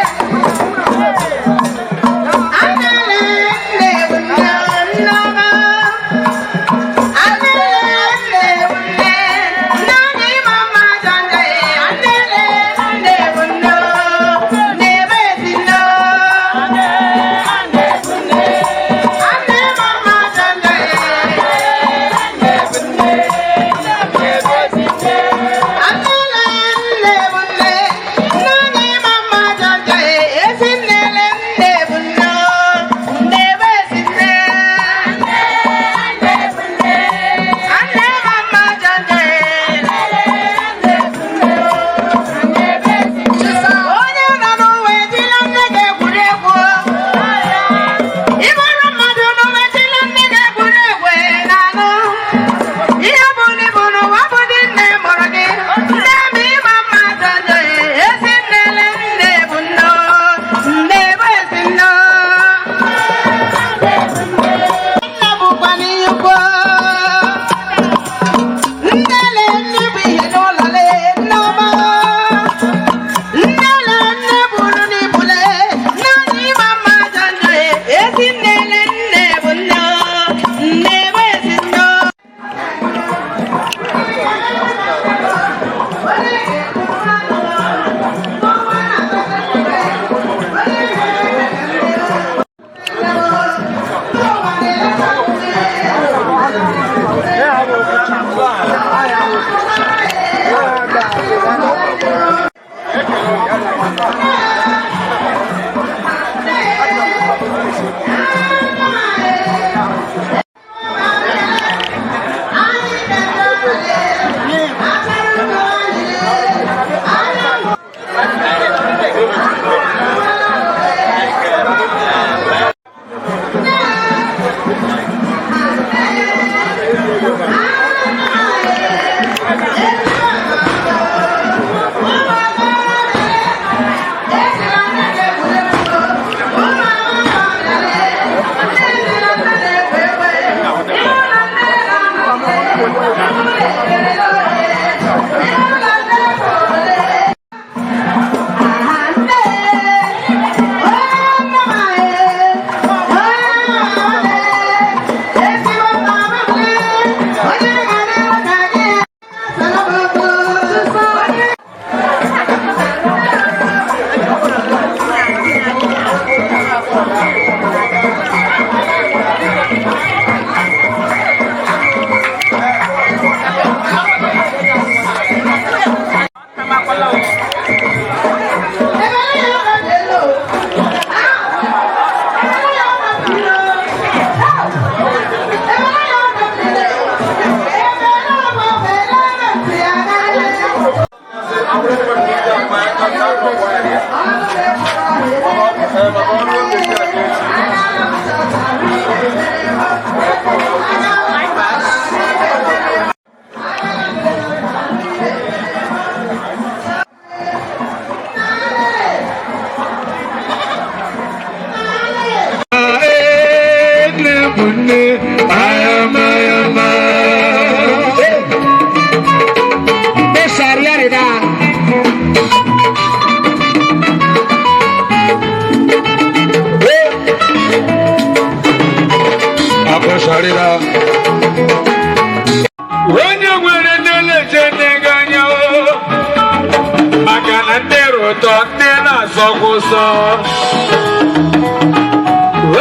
Nne na-asọkwa ụsọ.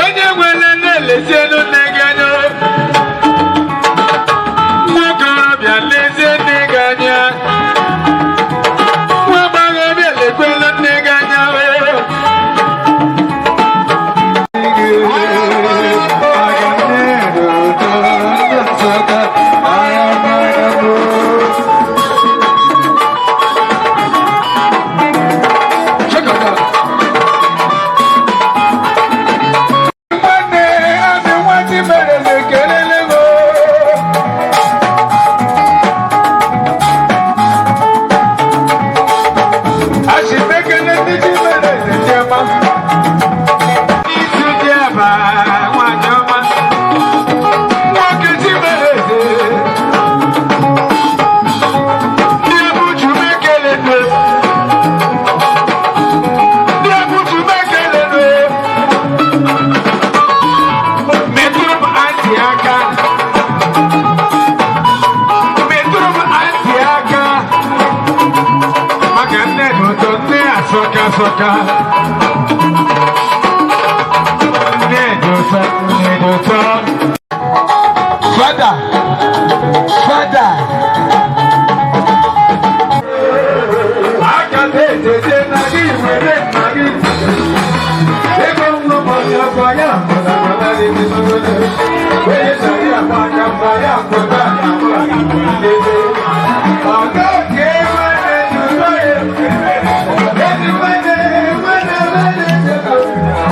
Onye nwere na-elezienu nne gị anya. Nwokorobịa, lezie nne gị anya. Nwa agbọghọbịa, lekwelu nne gị anya. Nwanne asị nwa mere na-ekelele m. Asị m ekele ndị chi mere eze chiọma. Isi dị aba nwanyị ọma. Nwoke chi mere eze. Ndị ebuchu m ekele nụ. Ndị ebuchu m ekele nụ. Metụrụ m antị aka. Metụrụ m antị aka. Maka nne dị ụtọ, nne asọka asọka. Nne dị ụtọ, nne dị ụtọ. Fada, fada. Aka na-ejeje na gị nwere nna gị. Ego nnụbọchị ọkọ ya mụrụ na gị onye sara ya gba aka mgba ya kwụta ya mụrụ. Ọga oke nwanne n'ụlọ ya. Ezi nwanne, nwanne, nwanne.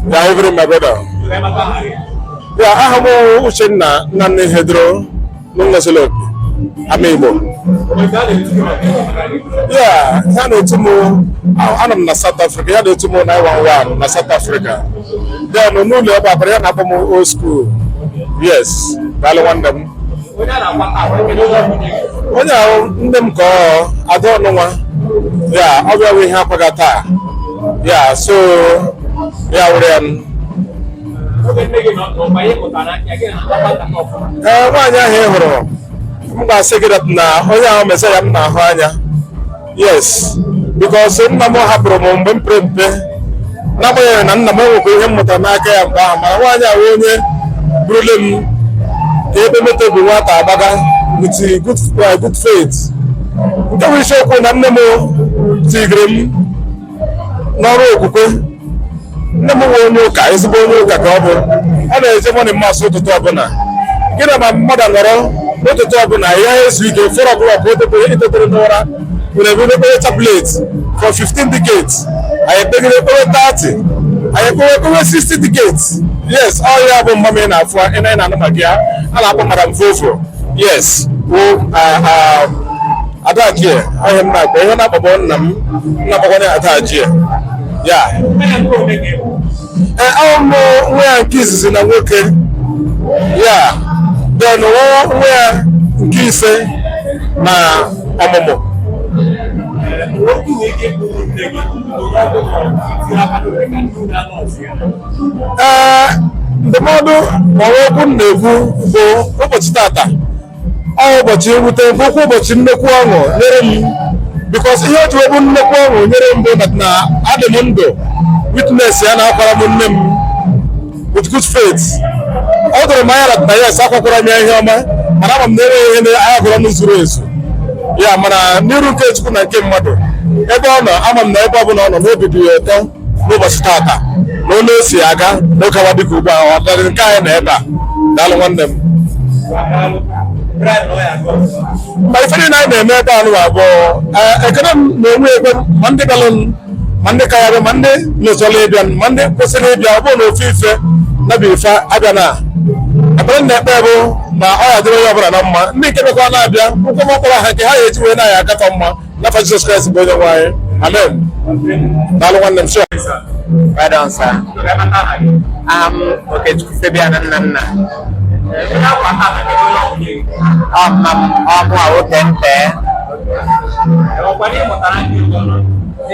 Yeah, evening, my brother. Yeah, aha m Uchenna Nnamdi Hedro n'Ngasolopi, Ama Igbo. Yeah, ya na-etu m, anọ m na South Africa, ya na-etu m 911 na South Africa. Then n'ụlọ ebe abara ya na-akpọ m old school. Yes, daalụ nwanne m. Onye ahụ nne m ka ọ ada ọnụnwa. Ya, ọ bịa bụ ihe akwaga taa. Ya, so ya wụrụ ya. Ee, nwaanyị ahụ ị hụrụ, m ga-asị gị that na onye ahụ mesaya m na-ahụ anya. Yes, because nna m hapụrụ m mgbe m pere mpe, n'agbanyeghị na nna m enwekwa ihe m mụtara n'aka ya mgbe ahụ, mana nwaanyị ahụ onye burule m ka ebe moto bụ nwata agbaga with good faith. Nke bụ isiokwu na nne m tigiri m n'ọrụ okwukwe. Nne m nwe onye ụka, ezigbo onye ụka ka ọ bụ. Ọ na-eje morning mass ụtụtụ ọbụla. Gị na ma mmadụ nọrọ n'ụtụtụ ọbụla ya ezu ike, 4 o'clock itetere n'ụra nwere ebe ekpere chaplet for 15 decades. Anyị ekpegide ekpere 30, anyị ekpewe ekpewe 60 decades. Yes, ọ ya bụ mma m na-afụ ị na na-anụ maka ya a na-akpọ Madam Fofo. Yes, bụ Adajie ahịa m na-akpọ ihe na-akpọbọ nna m na-akpọkwanye Adajie ya. Ee, ahụ m nwa ya nke izizi na nwoke ya, then nwa ya nke ise na ọmụmụ. Ee, ndụmọdụ ma ọ bụ okwu m na-ekwu bụ ụbọchị tata ọ ụbọchị mwute, bụkwa ụbọchị nnukwu ọṅụ nyere m, because ihe o ji wee bụ nnukwu ọṅụ nyere m bụ na adị m ndụ witness ya na-akwara m nne m with good faith. Ọ dọrọ m anya na yes, akwakwara m ya ihe ọma, mana ama m na enweghị ihe agha gụrụ m zuru ezu ya, mana n'iru nke Chukwu na nke mmadụ ebe ọ nọ, ama m na ebe ọ bụla ọ nọ n'obi dị ya ụtọ n'ụbọchị tata na onye o si aga n'oge awa dịka ugbu a ọ dịrị nke anyị na ebe a. Daalụ nwanne m. Ma ife niile anyị na-eme ebe a nụwa bụ ekene m na onwe ekwe, ma ndị bịalụ, ma ndị ka ya bịa, ma ndị nọchọrọ ịbịa, ma ndị kwesịrị ịbịa. Ọ bụrụ na ofe ife na bụ ife abịa na ekpere na-ekpe bụ na ọ ya dịrị onye ọbụla na mma. Ndị nke bịakwa na-abịa ụkwụ m ọkpọrọ ha nke ha ga-eji wee na-aya akatọ mma n'afọ Jizọs Kraịst bụ onye nwe anyị, amen. Daalụ nwanne m, sure. Right on, sir. Aha m Okechukwu Fabian Nnanna. Ọ mma m ọmụ a nwoke nte.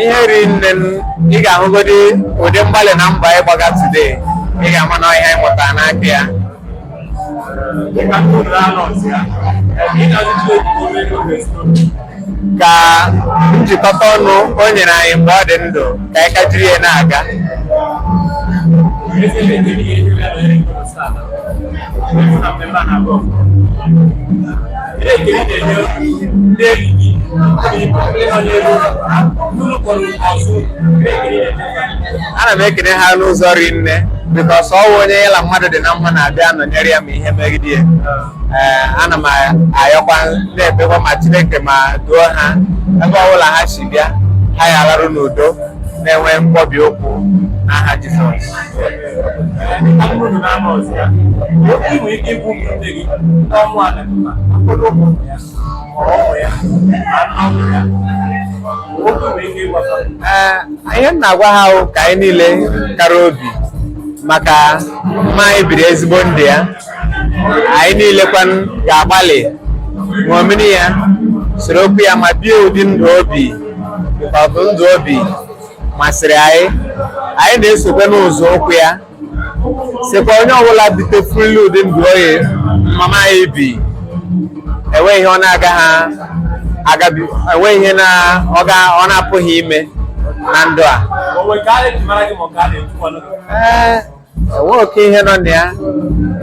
Ihe ri nne m, ị ga-ahụgodi ụdị mgbalị na mbọ anyị gbaga today. Ị ga-ama na ọhịa anyị mụtara n'aka ya. Ka njikọta ọnụ o nyere anyị mgbe ọ dị ndụ, ka anyị ka jiri ya na-aga. Ana m ekene ha n'ụzọ ri nne, because ọ wụ onye ya na mmadụ dị na mma na-abịa nọnyere ya ma ihe megide ya. Ee, ana m ayọkwa, na-ekpekwa ma Chineke ma duo ha. Ebe ọbụla ha si bịa, ha ya alarụ n'udo na-enwe mkpọbi ụkwụ n'aha Jizọs. Okwu nwere ike ịgwa ụmụnne gị ndị ọnwụ a metụta ụfọdụ ụmụ ya, ụmụ ya na nna ya, okwu nwere ike ịgwa ha? Ee, ihe m na-agwa ha bụ ka anyị niile kara obi maka mma anyị biri ezigbo ndụ ya. Anyị niile kwanụ ga-agbalị ṅomiri ya, soro okwu ya ma bie ụdị ndụ obi ọ bụ ndụ obi masịrị anyị. Anyị na-esokwe n'ụzọ ụkwụ ya, sịkwa onye ọbụla bitefurili ụdị ndụ oyi mama anyị bi, enweghị ihe ọ na-aga ha agabi, enweghị ihe na ọ na-apụghị ime na ndụ a. Ee, enweghị oke ihe nọ na ya.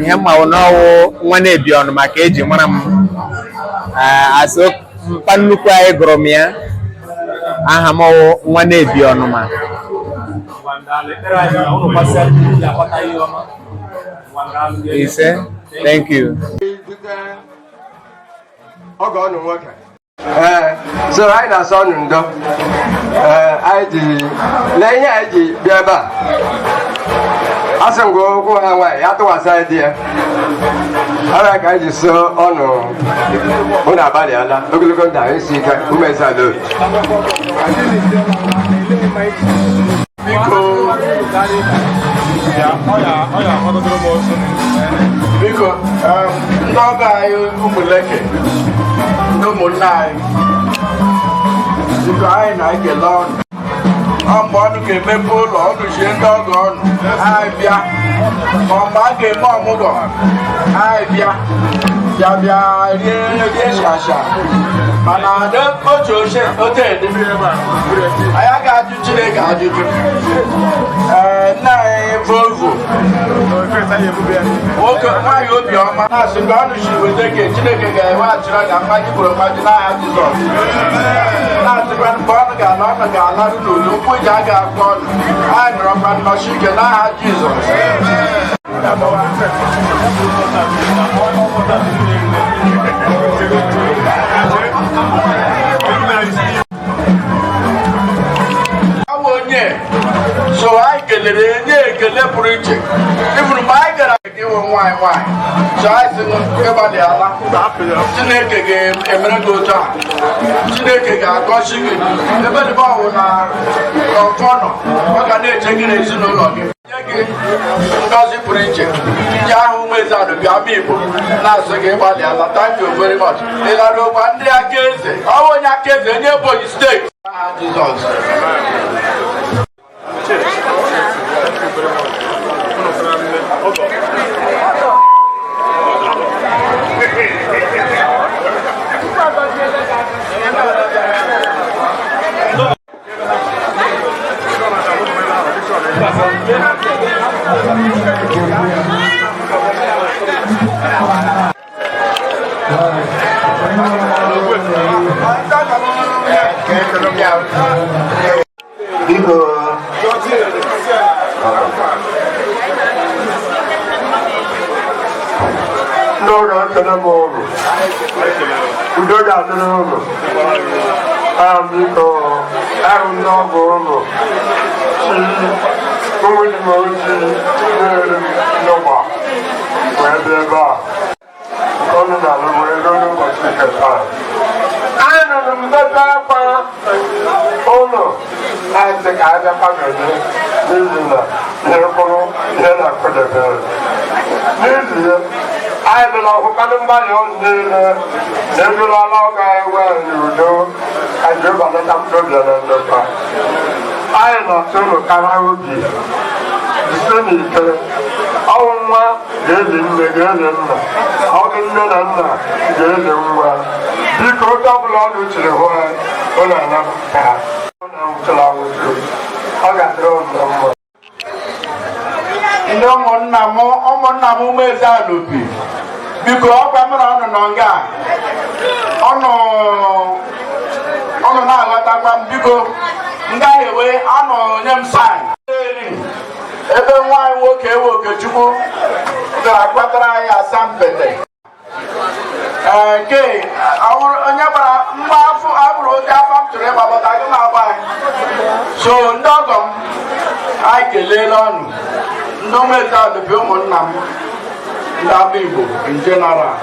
Ihe mmanwụ n'ọwụ nwa na-ebi ọnụ maka eji mara m. Ee, asị mpa nnukwu anyị gụrụ m ya aha m ọwụ nwa na-ebi ọnụma. Ise, thank you. Ọgọ ọnụ nwoke. Ee, so anyị na-asọ ọnụ ndo. Ee, anyị ji lee ihe anyị ji bịa ebe a. A sị m gwa okwu ha nwaanyị ya tụkwasị anyị di ya. Ara ka anyị ji so ọnụ unu agbalịala ogologo ndụ anyị isi ike ume eze ala obi. Biko, biko, ndị ọgọ anyị Ụmụleke, ndị ụmụnne anyị, biko, anyị na-ekele ọnụ. Ọ mgbe ọnụ ga-emepe ụlọ ọnụ chie ndị ọgọ ọnụ anyị bịa, ma mgbe a ga-eme ọmụgwọ anyị bịa bịa bịa rie rie shasha, mana otu oche ote dị anyị ga-ajụ Chineke ajụjụ. Ee, nna anyị Volvo nwoke nwaanyị obiọma na-asị mgbe ọnụ si weta ke Chineke ga-eweghachiri na mmaji kwuru mmaji n'aha Jizọs, na-asịkwa mgbe ọnụ ga-ala ọnụ ga-alarụ n'udo, ụkwụ ji a ga-akpọ ọnụ anyị nọrọkwa nnọchi ike n'aha Jizọs. Awụ onye so anyị kelere nye ekele pụrụ iche ifuru mgbe anyị gara gị wụ nwaanyị nwaanyị, so anyị sị ịgbalịala, Chineke ga-emere gị otu a, Chineke ga-agọzi gị ebe dịbe ọwụ na ọfọ nọ, ọ ga na-eche gị n'ezinụlọ gị, nye gị ngọzi pụrụ iche iji ahụ ụmụ eze bịa ama Igbo na-asị gị ịgbalịala. Thank you very much. Ịlara ụgba ndị aka eze, ọ bụ onye aka eze onye Ebonyi steeti aha Jizọs. Biko, ndị ụlọ ekele m ụlụ, udo ga-adịrị ụlụ. Biko, ahụ ndị ọgọ ụlụ si ụmụ m ozi nyere m n'ụgba wee bịa ebe a ọnụ na-alụ wee ruo n'ụbọchị nke taa. Anụrụ m bebe akwa ụlọ anyị sị ka abịakwa n'onye n'ihi na ihe kwụrụ ihe na-akụdebere n'ihi ya. Anyị bịara ọhụkwanụ mgbalị ọnụ niile na edulala ọga anyị nwee n'udo ka Jehova leta mkpụrụ obi na ndokwa. Anyị na-asị ụlọ kara obi site n'ike ọnwụ nwa ga-eli nne ga-eli nna, ọgụ nne na nna ga-eli nwa. Biko, oge ọbụla ọnụ chiri hụ anyị, ụlọ anapụta ụlọ anwụchara anwụchu, ọ ga-adịrị ụlọ na mma. Ndị ụmụnna m, ụmụnna m ụmụ eze Alobi, biko, ọkwa m na ọnụ nọ nga ọnụ ọnụ na-aghọtakwa m. Biko, ndị ahụ ewe anọ nye m sign ebe nwaanyị nwoke ewe Okechukwu gara kpatara anyị asampete. Ee, ke onye gbara mgba afọ abụrụ oge afa. agba but aga m agba ya. So ndị ọgọ m, anyị keleela ọnụ ndị ụmụeze ụmụnna m, ndị Aba Igbo in general.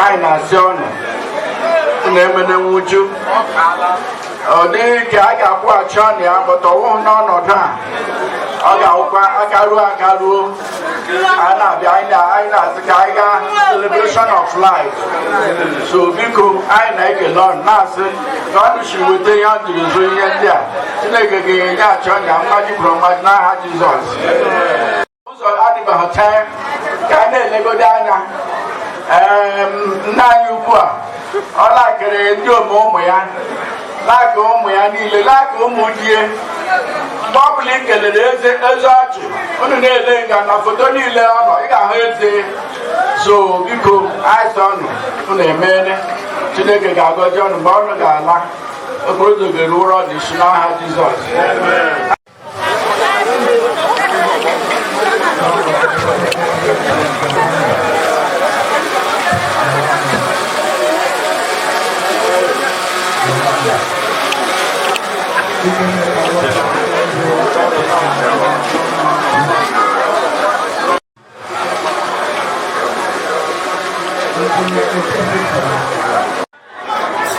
Anyị na-asị ọnụ na-emene nwuchu, ọ dịghị ka a ga-akwụghachi ọnụ ya, but ọwụhụ n'ọnọdụ a, ọ ga-awụkwa akaruo akaruo a na-abịa. Anyị na-asị ka anyị gaa celebration of life. So biko, anyị na-ekele ọnụ, na-asị ka ọnụ si weta ihe ọ jiri zụ ihe ndị a, Chineke ga-enyeghachi ọnụ ya mmaji kwuru mmaji n'aha Jizọs. Ụzọ adịbeghị tee ka a na-elegode anya. Nna anyị ukwu a, ọ lakịrị ndị ome ụmụ ya, laka ụmụ ya niile, laka ụmụ die. Mgbe ọ bụla ị kelere eze, eze ọchị unu na-ele nga na foto niile ọ nọ, ị ga-ahụ eze. So biko, anyị sị ọnụ unu emeele. Chineke ga-agọzi ọnụ mgbe ọnụ ga-ala, okporo ụzọ ga-eru ụrọ n'isi n'aha Jizọs.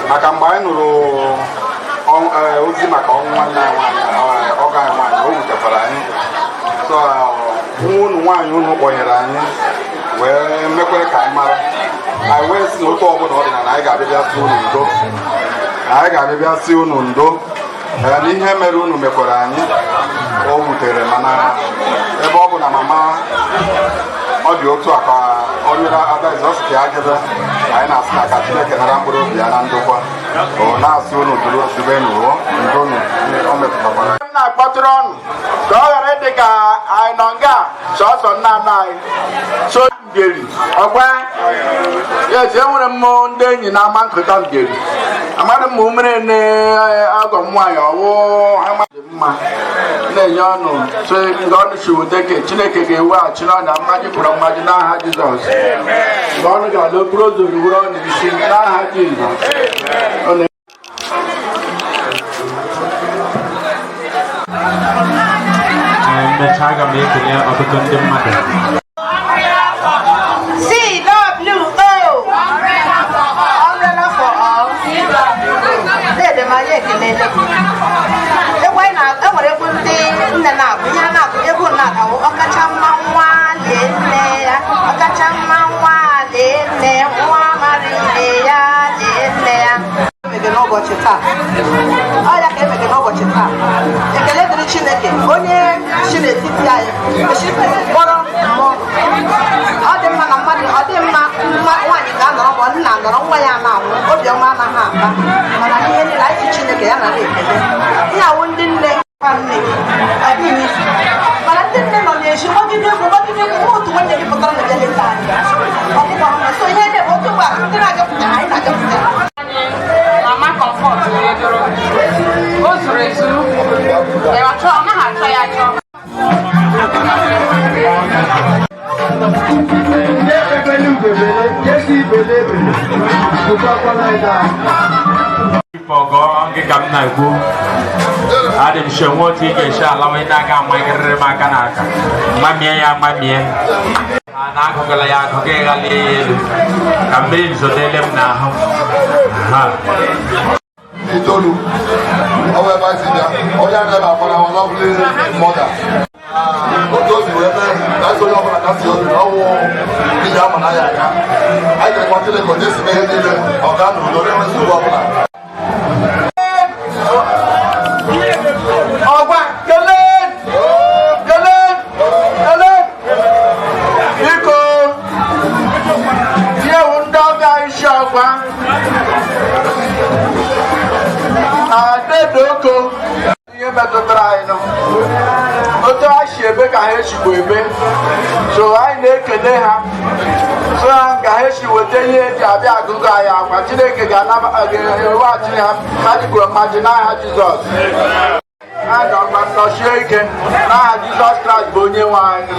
Maka mgbe anyị nụrụ ozi maka ọnwụ nwanne anyị nwaanyị, ọgọ anyị nwaanyị, o wutekwara anyị. So nwa unu nwaanyị unu kpọnyere anyị wee mekwere ka anyị mara, anyị wee sị na otu ọbụla ọ dị na anyị ga-abịa bịa sị unu ndo, na anyị ga-abịa bịa sị unu ndo. Ee, na ihe mere unu mekwara anyị, o wutere, mana ebe ọ bụ na mama ọ dị otu a ka onye adaeze ọ sị ka ya jebe, anyị na-asị na ka Chineke nara mkpụrụ obi ya na ndokwa. O na-asị unu duru dube n'uo ndonu o metụtakwara. M na-akpọtụrụ ọnụ ka ọ ghara ịdị ka anyị nọ nga sọsọ nna nna anyị so Mbieri ọkwa. Yes, enwere m ndị enyi na-ama nkụta Mbieri. Amadị m ma umere ne ọgọ m nwaanyị ọwụ amadị mma na-enye ọnụ so nke ọnụ si wute ke Chineke ga-eweghachi n'ọnụ mmaji kwuru mmaji n'aha Jizọs. Mgbe ọnụ ga-ala, okporo ụzọ ruwere ọnụ isi n'aha Jizọs. Emechaa, aga m ekele ọtụtụ ndị mmadụ. C W O, umbrella for all. Dede m, anyị ekelele gị. Egwu anyị na enwere egwu ndị nne na-agụ, ihe a na-agụ egwu na-agawo: ọkacha mma nwa lee nne ya, ọkacha mma nwa lee nne, nwa mara ihe ya lee nne ya. Emege n'ụbọchị taa, ọ ya ka emege n'ụbọchị taa. Ekele dịrị Chineke onye si n'etiti anyị kpọrọ mmụọ. Ọ dị mma na mmadụ, ọ dị mma mma nwaanyị ga-anọrọ ma nna nọrọ, nwa ya na-anwụ, obiọma anaghị aba. Mana ihe niile anyị si Chineke ya nara ekele. Ihe awụ ndị nne kwa nne gị, ọ dịghị isi, mana ndị nne nọ n'ezi gbagide egwu, gbagide egwu, nwa otu nwanne gị pụtara na bịa leta anyị, ọ dịkwa mma. So ihe ndị bụ otu mgbe ndị na-agapụta, anyị na-agapụta. Mama Comfort wee doro o zuru ezu, ọ naghị achọ ya achọ. Ọgọ gị ka m na-ekwu, adị m sure nwe otu ị ga-esi ala onye na-aga amagịrịrị m aka n'aka mamie ya amamie a na-agụgala ya agụ gị ghalie ya elu ka mmiri nzotele m n'ahụ ha. Itoolu ọwụ ebe anyị si bịa, onye anaghị akwara our lovely mother, otu o si wee mee ka esi onye ọbụla kasị obi na ọwụ ije ama na ya aga. Anyị ga-ekwa Chineke onye si mee ihe niile ọ gaa n'udo na-enwe nsogbu ọbụla. Ọgwa kelee, kelee, kelee. Biko, nyewu ndị ọga isi ọgwa adedoko, ihe metụtara anyị nọ otu ha si ebe ka ha esikwa ebe. So anyị na-ekele ha, so ha ka ha esi weta ihe eji abịa agụgụ anyị akwa, Chineke ga-eweghachi ha mmaji kwuru mmaji n'aha Jizọs. A nọkwa nọchie ike n'aha Jizọs Kraịst bụ onye nwe anyị.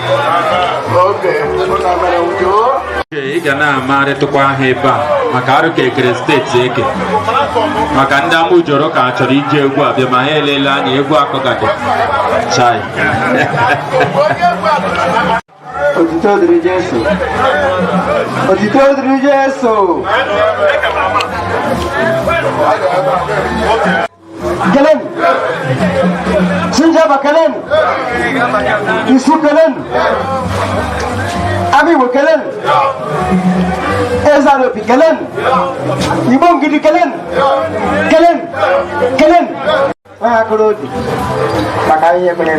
Oge ụnụ mere udo. Ị ga na-amarịtụkwa aha ebe a maka arụ ka ekere steeti eke maka ndị Amujoro ka chọrọ iji egwu abịa ma ha elele anya egwu akọgadị chai. Otito dịrị Jesu. Otito dịrị Jesu. Kelen. Sinjaba kelen. Isu kelen. Amiwo kelen. Ezaropi kelen. Igbo Ngidi kelen. Kelen. Kelen. Onye akụrụ obi maka ihe mere.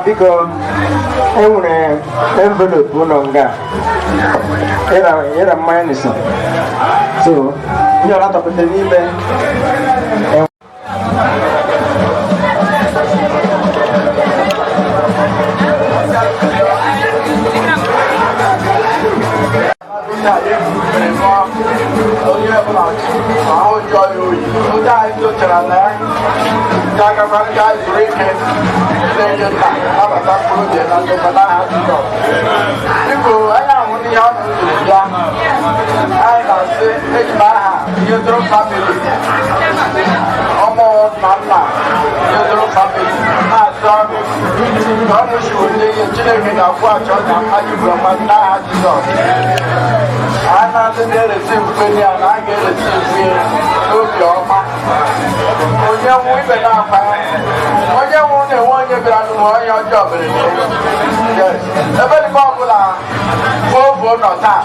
Biko, enwere envelope ụlọ nga ịra mmanya nso, so ndị ọra tọpụta n'ime. Onye ọbụla ahụ jụọ ya oyi, ndị anyị tochara na ya ga-agakwa gaa zuru ike na-enye nna nabata mkpụrụ obi na ndokwa n'aha Jizọs. Biko, anyị ahụ n'ihe ọ jiri bịa, anyị na-asị eji m aha Yedro family, ọmụ na nna Yedro family, na-asị ọnụ ka ọnụ siwo ndị ihe Chineke ga-akwụghachi ọnya mmadụ gburu mmadụ n'aha Jizọs. A na-asị na-eresi mfe ya na a ga-eresi mfe n'obi ọma. Onye nwụ ibe na-akwa ya, onye nwụ na-enwe onye bịara n'ụwa onye ọjọọ mere. Yes. Ebe dịkwa ọbụla vovo nọ taa,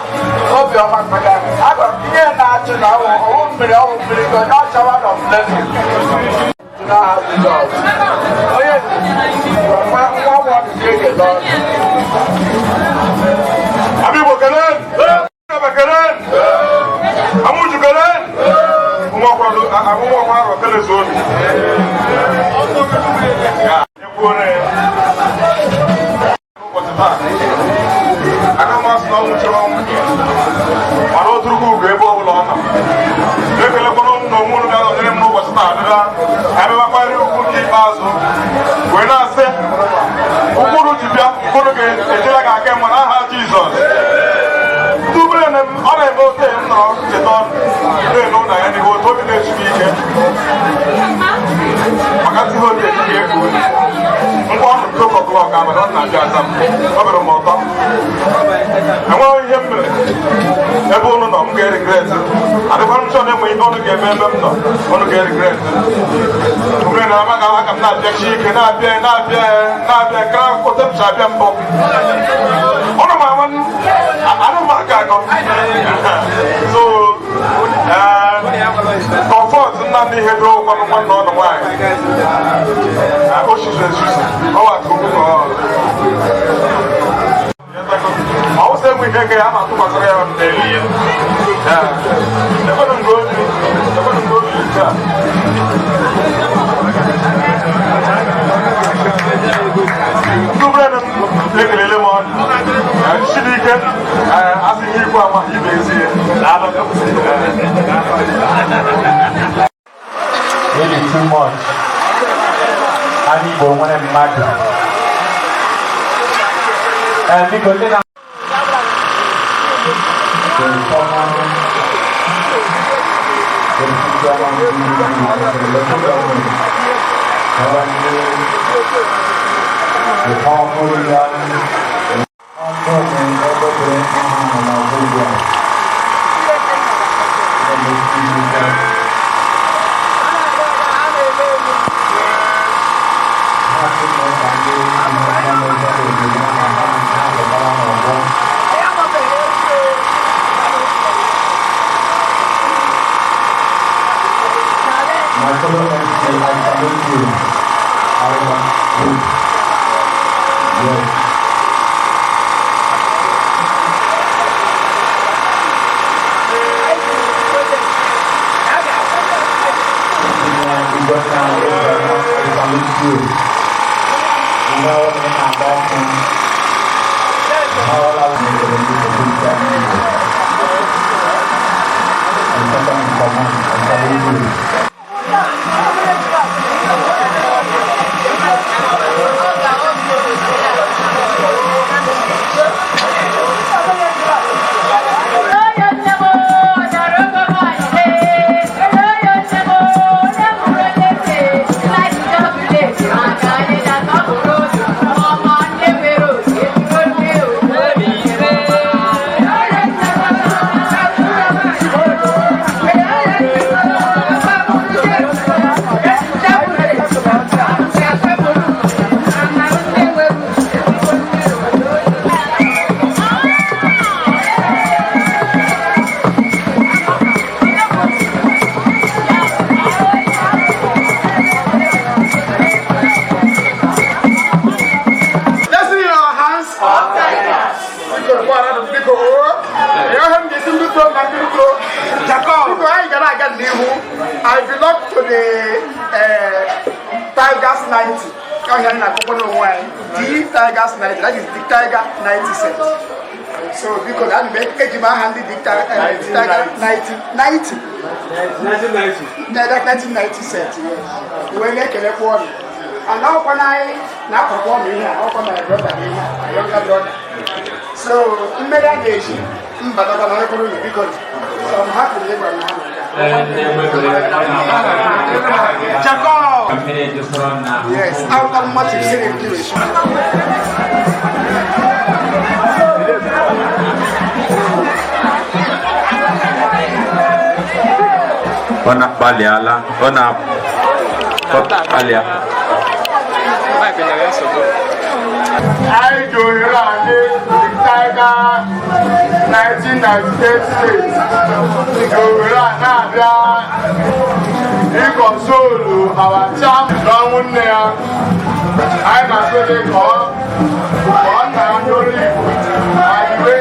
obiọma kpega agwara m ihe na-achị na ọwụ mmiri, ọwụ mmiri ka onye ọchawa nọ blessing n'aha Jizọs. Onye nwa nwa nwa ekele ọnụ. Amigbo kelen! Aba kelen! Amuju kelen! Ụmụ akwara kele zonu. Ya, ekwuore. Ụbọchị taa, aka m asị na ọnwụ chọrọ ọnwụ. Mana o turugo ugo ebe ọ bụla ọ nọ. Ekelekwana ụmụ na onwe unu ga-anọnyere m n'ụbọchị taa adịla. Abịakwara ugwu nke ikpeazụ. Wee na-asị, ụkpụrụ ji bịa, ụkpụrụ ga-ejela gị aka mma n'aha Jizọs. Tubere na ọ na-eme ote m nọrọ cheta ọnụ na-ene ụlọ ya n'ihu otu obi na-echi m ike maka ntị obi echi ga efu ngwa ọnụ nke ụkọkụlọk abalị ọ na-abịa aza m ọ bịara m ọtọ. Enweghị ihe m mere ebe ụnụ nọ m ga-erigret, adịkwara m chọọ na enwe ihe ọnụ ga-eme ebe m nọ ọnụ ga-erigret. Obere na amaghị aka m na-abịachi ike na-abịa na-abịa na-abịa kara ote m si abịa mbụ ọnụ m ama anụ m aka akọ. So Comfort Nnamdi ihe dụrụ ụkwanụ nwanne ọnụ nwaanyị o shizu ezuzu ọ wa akụ ka ọ wụsị enwe ihe ga ya na-atụkwasịrị ya ọnụ n'elu ya. Ekwenụ mgbe o jiri, ekwenụ mgbe o jiri nke a. Ndị m ekelele m ọnụ jisiri ike asị ihe ikwu ama ibe ezi ya. Maybe too much. Anyị Igbo nwere mmadụ. Biko ndị na the former deputy chairman of the local government, currently the powerful young My fellow MC, I salute you. I am good. Yes. I salute you. You know, Destiny in our hands. Biko, ihe m ga-esi ndị too na ndị too. Biko, anyị gara aga n'ihu. I belong to the Tigers 90. Ọhịa nna akwụkwọ n'onwe anyị. The Tigers 90. That is the Tiger 90 set. So biko, na ana m eji m aha ndị The Tiger 90. 90. 1990 set. Wee na-ekelekwa ọnụ. And ọkwa na anyị na-akwakwa ọnụ ihe a, ọkwa my brother na ihe a, my younger brother. So mmeri a ga-eji mbatakwa na ọkụrụ unu biko. So I'm happy na ịgwa m ha. Jacob! Yes, out of much of Ọ na-agbalịala, ọ na-agbalịa. Anyị ji ohere a nye Tiger 1998 state ji ohere a na-abịa ịkọsolu our champ n'ọnwụ nne ya. Anyị na-asị gị ka ọ nna ya n'olu Igbo ma iwe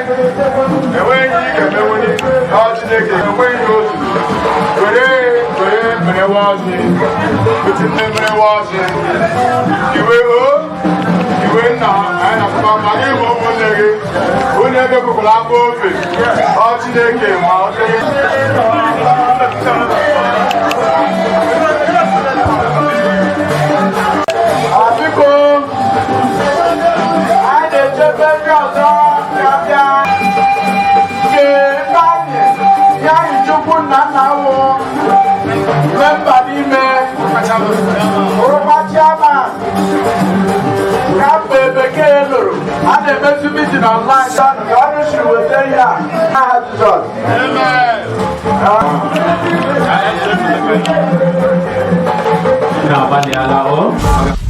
enweghị ihe ị ga-emenwunye ọ Chineke enweghị ihe otu were were merewe ọjị otu nne merewe ọjị iwe o iwe nna anyị na-asụkwa maka ịhụ ụmụnne gị onye ebepụkwala aka ofe ọ Chineke ma ọ dịghị. Biko, anyị na-echebe ndị ọzọ ga-abịa nke nna anyị ya anyị Chukwu nna nna wụ memba n'ime bụrụkwa chairman kamgbe bekee lụrụ a na-emezu meeting online ka ọnụ siri weta ihe a n'aha Jizọs. Na-agbalịala o.